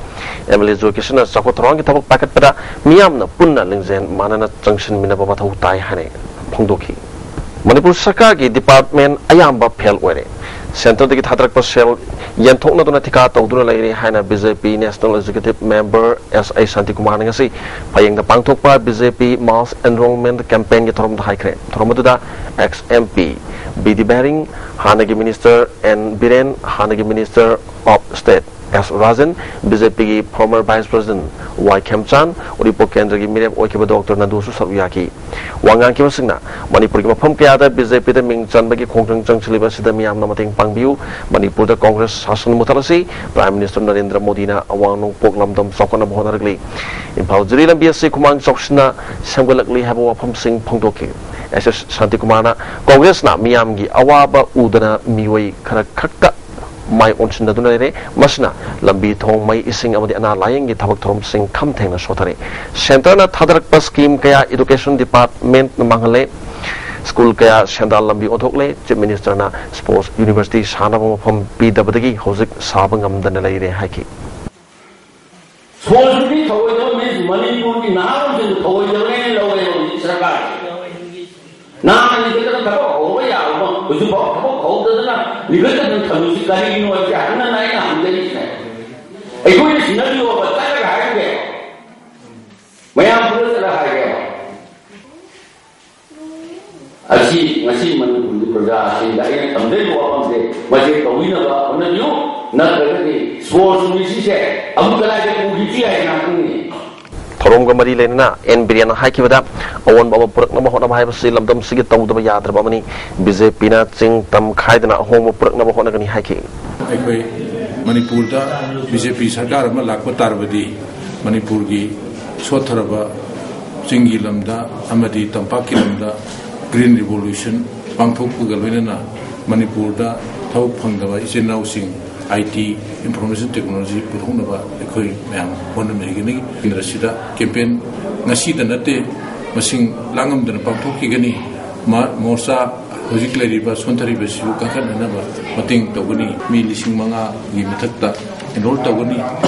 M L A ꯖꯣꯏꯀꯤꯁꯟꯅ ꯆꯥꯎꯈꯠ ꯊꯧꯔꯥꯡꯒꯤ ꯊꯕꯛ ꯄꯥꯏꯈꯠꯄꯗ ꯃꯤꯌꯥꯝꯅ ꯄꯨꯟꯅ ꯂꯤꯡꯖꯦꯜ ꯃꯥꯟꯅꯅ ꯆꯪꯁꯤꯟꯃꯤꯟꯅꯕ ꯃꯊꯧ ꯇꯥꯏ ꯍꯥꯏꯅ ꯐꯣꯡꯗꯣꯛꯈꯤ꯫ ꯃꯅꯤꯄꯨꯔ ꯁꯔꯀꯥꯔꯒꯤ ꯗꯤꯄꯥꯔꯠꯃꯦꯟ ꯑꯌꯥꯝꯕ ꯐꯦꯜ ꯑꯣꯏꯔꯦ꯫ ꯁꯦꯟꯇꯔꯗꯒꯤ ꯊꯥꯗꯔꯛꯄ ꯁꯦꯜ ꯌꯦꯟꯊꯣꯛꯅꯗꯨꯅ ꯊꯤꯀꯥ ꯇꯧꯗꯨꯅ ꯂꯩꯔꯦ ꯍꯥꯏꯅ B J P national executive member S A ꯁꯥꯟꯇꯤꯀꯨꯃꯥꯔꯅ ꯉꯁꯤ ꯐꯌꯦꯡꯗ ꯄꯥꯡꯊꯣꯛꯄ B J P mass enrolment ꯀꯦꯝꯄꯦꯟꯒꯤ ꯊꯧꯔꯝꯗ ꯍꯥꯏꯈ꯭ꯔꯦ꯫ ꯊꯧꯔꯝ ꯑꯗꯨꯗ ex M P B D Behring, ꯍꯥꯟꯅꯒꯤ ꯃꯤꯅꯤꯁꯇꯔ ꯑꯦꯟ ꯕꯤꯔꯦꯟ, ꯍꯥꯟꯅꯒꯤ minister of state S Rajan, B J ꯄꯤꯒꯤ former vice president Y Khemchand, Uripok ꯀꯦꯟꯗ꯭ꯔꯒꯤ ꯃꯤꯔꯦꯞ ꯑꯣꯏꯈꯤꯕ ꯗꯣꯛꯇꯔ ꯅꯟꯗꯨꯁꯨ ꯁꯔꯨꯛ ꯌꯥꯈꯤ꯫ ꯋꯥ ꯉꯥꯡꯈꯤꯕꯁꯤꯡꯅ ꯃꯅꯤꯄꯨꯔꯒꯤ ꯃꯐꯝ ꯀꯌꯥꯗ ꯕꯤ ꯖꯦ ꯄꯤꯗ ꯃꯤꯡ ꯆꯟꯕꯒꯤ ꯈꯣꯡꯖꯪ ꯆꯪꯁꯤꯜꯂꯤꯕ ꯑꯁꯤꯗ ꯃꯤꯌꯥꯝꯅ ꯃꯇꯦꯡ ꯄꯥꯡꯕꯤꯌꯨ, ꯃꯅꯤꯄꯨꯔꯗ ꯀꯣꯡꯒ꯭ꯔꯦꯁ ꯁꯥꯁꯟ ꯃꯨꯊꯠꯂꯁꯤ, ꯄ꯭ꯔꯥꯏꯝ ꯃꯤꯅꯤꯁꯇꯔ ꯅꯔꯦꯟꯗ꯭ꯔ ꯃꯣꯗꯤꯅ ꯑꯋꯥꯡ ꯅꯣꯡꯄꯣꯛ ꯂꯝꯗꯝ ꯆꯥꯎꯈꯠꯅꯕ ꯍꯣꯠꯅꯔꯛꯂꯤ꯫ ꯏꯝꯐꯥꯜ ꯖꯤꯔꯤ ꯂꯝꯕꯤ ꯑꯁꯤ ꯈꯨꯃꯥꯡ ꯆꯥꯎꯁꯤꯟꯅ ꯁꯦꯝꯒꯠꯂꯛꯂꯤ ꯍꯥꯏꯕ ꯋꯥꯐꯝꯁꯤꯡ ꯐꯣꯡꯗꯣꯛꯈꯤ꯫ ꯑꯦꯁ ꯑꯦꯁ ꯁꯥꯟꯇꯤꯀꯨꯃꯥꯔꯅ ꯀꯣꯡꯒ꯭ꯔꯦꯁꯅ ꯃꯤꯌꯥꯝꯒꯤ ꯑꯋꯥꯕ ꯎꯗꯅ ꯃꯤꯑꯣꯏ ꯈꯔ ꯈꯛꯇ ꯃꯥꯏ ꯑꯣꯟꯁꯤꯟꯅꯗꯨꯅ ꯂꯩꯔꯦ꯫ ꯃꯁꯤꯅ ꯂꯝꯕꯤ ꯊꯣꯡ, ꯃꯩ, ꯏꯁꯤꯡ ꯑꯃꯗꯤ ꯑꯅꯥ ꯂꯥꯌꯦꯡꯒꯤ ꯊꯕꯛ ꯊꯧꯔꯝꯁꯤꯡ ꯈꯝ ꯊꯦꯡꯅ ꯁꯣꯊꯔꯦ꯫ ꯁꯦꯟꯇꯔꯅ ꯊꯥꯗꯔꯛꯄ ꯁ꯭ꯀꯤꯝ ꯀꯌꯥ ꯏꯗꯨꯀꯦꯁꯟ ꯗꯤꯄꯥꯔꯠꯃꯦꯟꯠꯅ ꯃꯥꯡꯍꯜꯂꯦ꯫ ꯁ꯭ꯀꯨꯜ ꯀꯌꯥ ꯁꯦꯟꯗꯥꯟ ꯂꯝꯕꯤ ꯑꯣꯟꯊꯣꯛꯂꯦ꯫ ꯆꯤꯐ ꯃꯤꯅꯤꯁꯇꯔꯅ ꯁ꯭ꯄꯣꯔꯠꯁ ꯌꯨꯅꯤꯚꯔꯁꯤꯇꯤ ꯁꯥꯅꯕ ꯃꯐꯝ ꯄꯤꯗꯕꯗꯒꯤ ꯍꯧꯖꯤꯛ ꯁꯥꯕ ꯉꯝꯗꯅ ꯂꯩꯔꯦ ꯍꯥꯏꯈꯤ꯫ ꯁ꯭ꯄꯣꯔꯠꯁꯇꯨꯗꯤ ꯊꯧꯑꯣꯏꯗꯕ ꯃꯤꯁ ꯃꯅꯤꯄꯨꯔꯒꯤ ꯅꯍꯥꯔꯣꯜꯁꯤꯡꯗꯨ ꯊꯧꯑꯣꯏꯗꯕꯅꯦꯅ ꯂꯧꯋꯦꯕ ꯍꯧꯖꯤꯛ ꯁꯔꯀꯥꯔ꯫ ꯅꯍꯥꯟ ꯂꯤꯡꯈꯠꯇꯅ ꯊꯕꯛ ꯍꯧꯕ ꯌꯥꯕ ꯍꯧꯖꯤꯛꯐꯥꯎ ꯊꯕꯛ ꯍꯧꯗꯗꯅ ꯂꯤꯡꯈꯠꯇꯗꯅ ꯊꯝꯃꯤꯁꯤ ꯀꯔꯤꯒꯤꯅꯣ ꯍꯥꯏꯕꯁꯦ ꯍꯟꯅ ꯍꯟꯅ ꯑꯩꯅ ꯍꯪꯖꯔꯤꯁꯤꯅꯦ꯫ ꯑꯩꯈꯣꯏꯅ ꯁꯤꯟꯅꯕꯤꯌꯣꯕ, ꯆꯠꯂꯒ ꯍꯥꯏꯔꯒꯦ, ꯃꯌꯥꯝ ꯄꯨꯟꯅ ꯆꯠꯂꯒ ꯍꯥꯏꯔꯒꯦ꯫ ꯑꯁꯤ ꯉꯁꯤ ꯃꯅꯤꯄꯨꯔꯒꯤ ꯄ꯭ꯔꯖꯥꯁꯤꯡꯗ ꯑꯩꯅ ꯊꯝꯖꯔꯤꯕ ꯋꯥꯐꯝꯁꯦ ꯃꯁꯤ ꯇꯧꯕꯤꯅꯕ ꯍꯣꯠꯅꯕꯤꯌꯨ, ꯅꯠꯇ꯭ꯔꯒꯗꯤ ꯁ꯭ꯄꯣꯔꯠꯁ ꯅꯨꯃꯤꯠꯁꯤꯁꯦ ꯑꯃꯨꯛ ꯀꯗꯥꯏꯗ ꯄꯨꯈꯤꯁꯤ ꯍꯥꯏꯅ ꯈꯪꯉꯤ꯫ ꯊꯧꯔꯝꯒ ꯃꯔꯤ ꯂꯩꯅꯅ ꯑꯦꯟ ꯕꯤꯔꯦꯟꯅ ꯍꯥꯏꯈꯤꯕꯗ, ꯑꯑꯣꯟꯕ ꯑꯃ ꯄꯨꯔꯛꯅꯕ ꯍꯣꯠꯅꯕ ꯍꯥꯏꯕꯁꯤ ꯂꯝꯗꯝꯁꯤꯒꯤ ꯇꯧꯗꯕ ꯌꯥꯗ꯭ꯔꯕ ꯑꯃꯅꯤ꯫ ꯕꯤ ꯖꯦ ꯄꯤꯅ ꯆꯤꯡ ꯇꯝ ꯈꯥꯏꯗꯅ ꯑꯍꯣꯡꯕ ꯄꯨꯔꯛꯅꯕ ꯍꯣꯠꯅꯒꯅꯤ ꯍꯥꯏꯈꯤ꯫ ꯑꯩꯈꯣꯏ ꯃꯅꯤꯄꯨꯔꯗ ꯕꯤ ꯖꯦ ꯄꯤ ꯁꯔꯀꯥꯔ ꯑꯃ ꯂꯥꯛꯄ ꯇꯥꯔꯕꯗꯤ, ꯃꯅꯤꯄꯨꯔꯒꯤ ꯁꯣꯠꯊꯔꯕ ꯆꯤꯡꯒꯤ ꯂꯝꯗ ꯑꯃꯗꯤ ꯇꯝꯄꯥꯛꯀꯤ ꯂꯝꯗ ꯒ꯭ꯔꯤꯟ ꯔꯤꯚꯣꯂꯨꯁꯟ ꯄꯥꯡꯊꯣꯛꯄꯒ ꯂꯣꯏꯅꯅ ꯃꯅꯤꯄꯨꯔꯗ ꯊꯕꯛ ꯐꯪꯗꯕ ꯏꯆꯤꯟ ꯏꯅꯥꯎꯁꯤꯡ ꯑꯥꯏ ꯇꯤ, ꯏꯟꯐꯣꯔꯃꯦꯁꯟ ꯇꯦꯛꯅꯣꯂꯣꯖꯤ ꯄꯨꯊꯣꯛꯅꯕ ꯑꯩꯈꯣꯏ ꯃꯌꯥꯝ ꯍꯣꯠꯅꯃꯤꯟꯅꯒꯅꯤ꯫ ꯀꯦꯟꯗ꯭ꯔꯁꯤꯗ ꯀꯦꯝꯄꯦꯟ ꯉꯁꯤꯗ ꯅꯠꯇꯦ, ꯃꯁꯤꯡ ꯂꯥꯡꯉꯝꯗꯅ ꯄꯥꯡꯊꯣꯛꯈꯤꯒꯅꯤ꯫ ꯃꯥ-, ꯃꯣꯔꯆꯥ ꯍꯧꯖꯤꯛ ꯂꯩꯔꯤꯕ ꯁꯣꯟꯊꯔꯤꯕꯁꯤꯕꯨ ꯀꯟꯈꯠꯅꯅꯕ ꯃꯇꯦꯡ ꯇꯧꯒꯅꯤ꯫ ꯃꯤ ꯂꯤꯁꯤꯡ ꯃꯉꯥꯒꯤ ꯃꯊꯛꯇ ꯑꯦꯟꯔꯣꯜ ꯇꯧꯒꯅꯤ꯫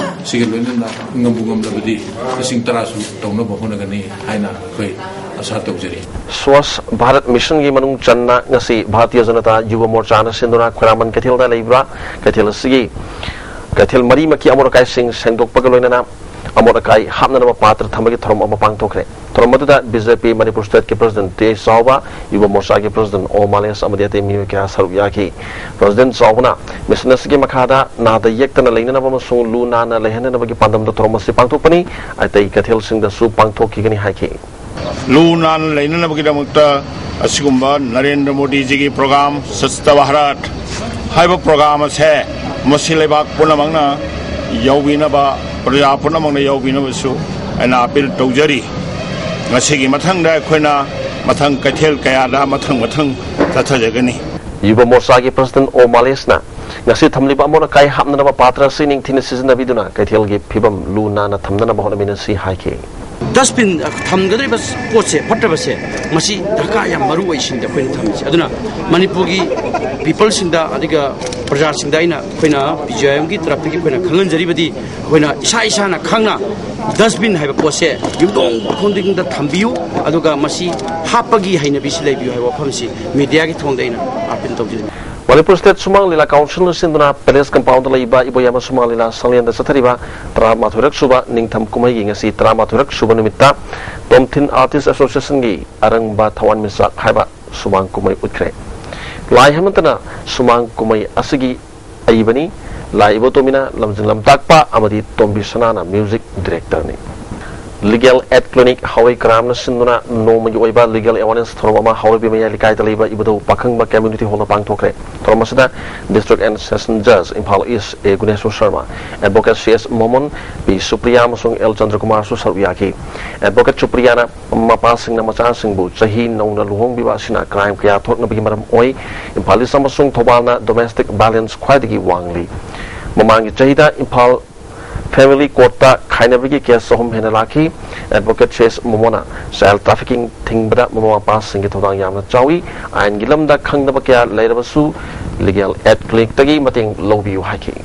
ꯁꯤꯒ ꯂꯣꯏꯅꯅ ꯉꯝꯕꯨ ꯉꯝꯂꯕꯗꯤ ꯂꯤꯁꯤꯡ ꯇꯔꯥꯁꯨ ꯇꯧꯅꯕ ꯍꯣꯠꯅꯒꯅꯤ ꯍꯥꯏꯅ ꯑꯩꯈꯣꯏ ꯑꯁꯥ ꯇꯧꯖꯔꯤ꯫ ꯁ꯭ꯋꯥꯁ ꯚꯥꯔꯠ ꯃꯤꯁꯟꯒꯤ ꯃꯅꯨꯡ ꯆꯟꯅ ꯉꯁꯤ ꯚꯥꯔꯇꯤꯌ ꯖꯅꯇꯥ ꯌꯨꯕ ꯃꯣꯔꯆꯥꯅ ꯁꯤꯟꯗꯨꯅ ꯈ꯭ꯋꯥꯏꯔꯥꯛꯃꯟ ꯀꯩꯊꯦꯜꯗ ꯂꯩꯕ ꯀꯩꯊꯦꯜ ꯑꯁꯤꯒꯤ ꯀꯩꯊꯦꯜ ꯃꯔꯤꯃꯛꯀꯤ ꯑꯃꯣꯠ ꯑꯀꯥꯏꯁꯤꯡ ꯁꯦꯡꯗꯣꯛꯄꯒ ꯂꯣꯏꯅꯅ ꯑꯃꯣꯠ ꯑꯀꯥꯏ ꯍꯥꯞꯅꯅꯕ ꯄꯥꯇ꯭ꯔ ꯊꯝꯕꯒꯤ ꯊꯧꯔꯝ ꯑꯃ ꯄꯥꯡꯊꯣꯛꯈ꯭ꯔꯦ꯫ ꯊꯧꯔꯝ ꯑꯗꯨꯗ ꯕꯤ ꯖꯦ ꯄꯤ ꯃꯅꯤꯄꯨꯔ ꯁ꯭ꯇꯦꯠꯀꯤ ꯄ꯭ꯔꯁꯤꯗꯦꯟꯠ ꯇꯦ ꯆꯥꯎꯕ, ꯌꯨꯕ ꯃꯣꯔꯆꯥꯒꯤ ꯄ꯭ꯔꯁꯤꯗꯦꯟꯠ ꯑꯣ ꯃꯥꯂꯦꯁ ꯑꯃꯗꯤ ꯑꯇꯩ ꯃꯤꯑꯣꯏ ꯀꯌꯥ ꯁꯔꯨꯛ ꯌꯥꯈꯤ꯫ ꯄ꯭ꯔꯁꯤꯗꯦꯟꯠ ꯆꯥꯎꯕꯅ ꯃꯤꯁꯟ ꯑꯁꯤꯒꯤ ꯃꯈꯥꯗ ꯅꯥꯗ ꯌꯦꯛꯇꯅ ꯂꯩꯅꯅꯕ ꯑꯃꯁꯨꯡ ꯂꯨ ꯅꯥꯟꯅ ꯂꯩꯍꯟꯅꯅꯕꯒꯤ ꯄꯥꯟꯗꯝꯗ ꯊꯧꯔꯝ ꯑꯁꯤ ꯄꯥꯡꯊꯣꯛꯄꯅꯤ꯫ ꯑꯇꯩ ꯀꯩꯊꯦꯜꯁꯤꯡꯗꯁꯨ ꯄꯥꯡꯊꯣꯛꯈꯤꯒꯅꯤ ꯍꯥꯏꯈꯤ꯫ ꯂꯨ ꯅꯥꯟꯅ ꯂꯩꯅꯅꯕꯒꯤꯗꯃꯛꯇ ꯑꯁꯤꯒꯨꯝꯕ ꯅꯔꯦꯟꯗ꯭ꯔ ꯃꯣꯗꯤꯖꯤꯒꯤ ꯄ꯭ꯔꯣꯒ꯭ꯔꯥꯝ ꯁ꯭ꯋꯆꯇ ꯚꯥꯔꯠ ꯍꯥꯏꯕ ꯄ꯭ꯔꯣꯒ꯭ꯔꯥꯝ ꯑꯁꯦ ꯃꯁꯤ ꯂꯩꯕꯥꯛ ꯄꯨꯝꯅꯃꯛꯅ ꯌꯥꯎꯕꯤꯅꯕ, ꯄ꯭ꯔꯖꯥ ꯄꯨꯝꯅꯃꯛꯅ ꯌꯥꯎꯕꯤꯅꯕꯁꯨ ꯑꯩꯅ ꯑꯥꯄꯤꯜ ꯇꯧꯖꯔꯤ꯫ ꯉꯁꯤꯒꯤ ꯃꯊꯪꯗ ꯑꯩꯈꯣꯏꯅ ꯃꯊꯪ ꯀꯩꯊꯦꯜ ꯀꯌꯥꯗ ꯃꯊꯪ ꯃꯊꯪ ꯆꯠꯊꯖꯒꯅꯤ꯫ ꯌꯨꯕ ꯃꯣꯔꯆꯥꯒꯤ ꯄ꯭ꯔꯁꯤꯗꯦꯟꯠ ꯑꯣ ꯃꯥꯂꯦꯁꯅ ꯉꯁꯤ ꯊꯝꯂꯤꯕ ꯑꯃꯣꯠ ꯑꯀꯥꯏ ꯍꯥꯞꯅꯅꯕ ꯄꯥꯇ꯭ꯔ ꯑꯁꯤ ꯅꯤꯡꯊꯤꯅ ꯁꯤꯖꯤꯟꯅꯕꯤꯗꯨꯅ ꯀꯩꯊꯦꯜꯒꯤ ꯐꯤꯕꯝ ꯂꯨ ꯅꯥꯟꯅ ꯊꯝꯅꯅꯕ ꯍꯣꯠꯅꯃꯤꯟꯅꯁꯤ ꯍꯥꯏꯈꯤ꯫ ꯗꯁꯕꯤꯟ ꯊꯝꯒꯗꯧꯔꯤꯕ ꯄꯣꯠꯁꯦ, ꯐꯠꯇꯕꯁꯦ, ꯃꯁꯤ ꯗꯔꯀꯥꯔ ꯌꯥꯝ ꯃꯔꯨ ꯑꯣꯏ ꯁꯤꯅꯤꯗ ꯑꯩꯈꯣꯏꯅ ꯊꯝꯃꯤꯁꯦ꯫ ꯑꯗꯨꯅ ꯃꯅꯤꯄꯨꯔꯒꯤ ꯄꯤꯄꯜꯁꯤꯡꯗ ꯑꯗꯨꯒ ꯄ꯭ꯔꯖꯥꯁꯤꯡꯗ ꯑꯩꯅ, ꯑꯩꯈꯣꯏꯅ ꯕꯤ ꯖꯤ ꯑꯥꯏ ꯑꯦꯝꯒꯤ ꯇꯔꯞꯇꯒꯤ ꯑꯩꯈꯣꯏꯅ ꯈꯪꯍꯟꯖꯔꯤꯕꯗꯤ, ꯑꯩꯈꯣꯏꯅ ꯏꯁꯥ ꯏꯁꯥꯅ ꯈꯪꯅ ꯗꯁꯕꯤꯟ ꯍꯥꯏꯕ ꯄꯣꯠꯁꯦ ꯌꯨꯝꯊꯣꯡ ꯈꯨꯗꯤꯡꯗ ꯊꯝꯕꯤꯌꯨ, ꯑꯗꯨꯒ ꯃꯁꯤ ꯍꯥꯞꯄꯒꯤ ꯍꯩꯅꯕꯤꯁꯤ ꯂꯩꯕꯤꯌꯨ ꯍꯥꯏꯕ ꯋꯥꯐꯝꯁꯤ ꯃꯦꯗꯤꯌꯥꯒꯤ ꯊꯣꯡꯗ ꯑꯩꯅ ꯑꯥꯄꯤꯜ ꯇꯧꯖꯔꯤ꯫ ꯃꯅꯤꯄꯨꯔ ꯁ꯭ꯇꯦꯠ ꯁꯨꯃꯥꯡ ꯂꯤꯂꯥ ꯀꯥꯎꯟꯁꯤꯜꯅ ꯁꯤꯟꯗꯨꯅ ꯄꯦꯂꯦꯁ ꯀꯝꯄꯥꯎꯟꯗ ꯂꯩꯕ ꯏꯕꯣꯌꯥꯏꯃ ꯁꯨꯃꯥꯡ ꯂꯤꯂꯥ ꯁꯪꯂꯦꯟꯗ ꯆꯠꯊꯔꯤꯕ ꯇꯔꯥꯃꯥꯊꯣꯏꯔꯛ ꯁꯨꯕ ꯅꯤꯡꯊꯝ ꯀꯨꯝꯍꯩꯒꯤ ꯉꯁꯤ ꯇꯔꯥꯃꯥꯊꯣꯏꯔꯛ ꯁꯨꯕ ꯅꯨꯃꯤꯠꯇ ꯇꯣꯝꯊꯤꯟ ꯑꯥꯔꯇꯤꯁ ꯑꯦꯁꯣꯁꯤꯌꯦꯁꯟꯒꯤ ꯑꯔꯪꯕ ꯊꯋꯥꯟꯃꯤꯆꯥꯛ ꯍꯥꯏꯕ ꯁꯨꯃꯥꯡ ꯀꯨꯝꯍꯩ ꯎꯠꯈ꯭ꯔꯦ꯫ ꯂꯥꯏ ꯍꯦꯃꯟꯇꯅ ꯁꯨꯃꯥꯡ ꯀꯨꯝꯍꯩ ꯑꯁꯤꯒꯤ ꯑꯏꯕꯅꯤ꯫ ꯂꯥꯏ ꯏꯕꯣꯇꯣꯝꯕꯤꯅ ꯂꯝꯖꯤꯡ ꯂꯝꯇꯥꯛꯄ ꯑꯃꯗꯤ ꯇꯣꯝꯕꯤ ꯁꯅꯥꯅ ꯃ꯭ꯌꯨꯖꯤꯛ ꯗꯤꯔꯦꯛꯇꯔꯅꯤ꯫ ꯂꯤꯒꯦꯜ ꯑꯦꯗ ꯀ꯭ꯂꯤꯅꯤꯛ ꯍꯥꯋꯩ ꯀ꯭ꯔꯥꯝꯅ ꯁꯤꯟꯗꯨꯅ ꯅꯣꯡꯃꯒꯤ ꯑꯣꯏꯕ ꯂꯤꯒꯦꯜ ꯑꯦꯋꯥꯔꯅꯦꯁ ꯊꯧꯔꯝ ꯑꯃ ꯍꯥꯋꯩ ꯃꯌꯥꯏ ꯂꯩꯀꯥꯏꯗ ꯂꯩꯕ ꯏꯕꯨꯙꯧ ꯄꯥꯈꯪꯕ ꯀꯝꯃ꯭ꯌꯨꯅꯤꯇꯤ ꯍꯣꯜꯗ ꯄꯥꯡꯊꯣꯛꯈ꯭ꯔꯦ꯫ ꯊꯧꯔꯝ ꯑꯁꯤꯗ ꯗꯤꯁꯇ꯭ꯔꯤꯛ ꯑꯦꯟꯗ ꯁꯦꯁꯟ ꯖꯖ Imphal east A Guneshor Sharma, advocate C S ꯃꯣꯃꯣꯟ, ꯄꯤ ꯁꯨꯄ꯭ꯔꯤꯌꯥ ꯑꯃꯁꯨꯡ ꯑꯦꯜ ꯆꯟꯗ꯭ꯔꯀꯨꯃꯥꯔꯁꯨ ꯁꯔꯨꯛ ꯌꯥꯈꯤ꯫ ꯑꯦꯗꯚꯣꯀꯦꯠ ꯁꯨꯄ꯭ꯔꯤꯌꯥꯅ ꯃꯄꯥꯁꯤꯡꯅ ꯃꯆꯥꯁꯤꯡꯕꯨ ꯆꯍꯤ ꯅꯧꯅ ꯂꯨꯍꯣꯡꯕꯤꯕ ꯑꯁꯤꯅ ꯀ꯭ꯔꯥꯏꯝ ꯀꯌꯥ ꯊꯣꯛꯅꯕꯒꯤ ꯃꯔꯝ ꯑꯣꯏ꯫ ꯏꯝꯐꯥꯜ ꯏꯁ ꯑꯃꯁꯨꯡ ꯊꯧꯕꯥꯜꯅ ꯗꯣꯃꯦꯁꯇꯤꯛ ꯚꯥꯏꯂꯦꯟꯁ ꯈ꯭ꯋꯥꯏꯗꯒꯤ ꯋꯥꯡꯂꯤ꯫ ꯃꯃꯥꯡꯒꯤ ꯆꯍꯤꯗ ꯏꯝꯐꯥꯜ ꯐꯦꯃꯤꯂꯤ ꯀꯣꯔꯠꯇ ꯈꯥꯏꯅꯕꯒꯤ ꯀꯦꯁ ꯑꯍꯨꯝ ꯍꯦꯟꯅ ꯂꯥꯛꯈꯤ꯫ ꯑꯦꯗꯚꯣꯀꯦꯠ ꯁꯤ ꯑꯦꯁ ꯃꯣꯃꯣꯅ ꯆꯥꯏꯜ ꯇ꯭ꯔꯥꯐꯤꯀꯤꯡ ꯊꯤꯡꯕꯗ ꯃꯃꯥ ꯃꯄꯥꯁꯤꯡꯒꯤ ꯊꯧꯗꯥꯡ ꯌꯥꯝꯅ ꯆꯥꯎꯏ꯫ ꯑꯥꯏꯟꯒꯤ ꯂꯝꯗ ꯈꯪꯗꯕ ꯀꯌꯥ ꯂꯩꯔꯕꯁꯨ ꯂꯤꯒꯦꯜ ꯑꯦꯗ ꯀ꯭ꯂꯤꯅꯤꯛꯇꯒꯤ ꯃꯇꯦꯡ ꯂꯧꯕꯤꯌꯨ ꯍꯥꯏꯈꯤ꯫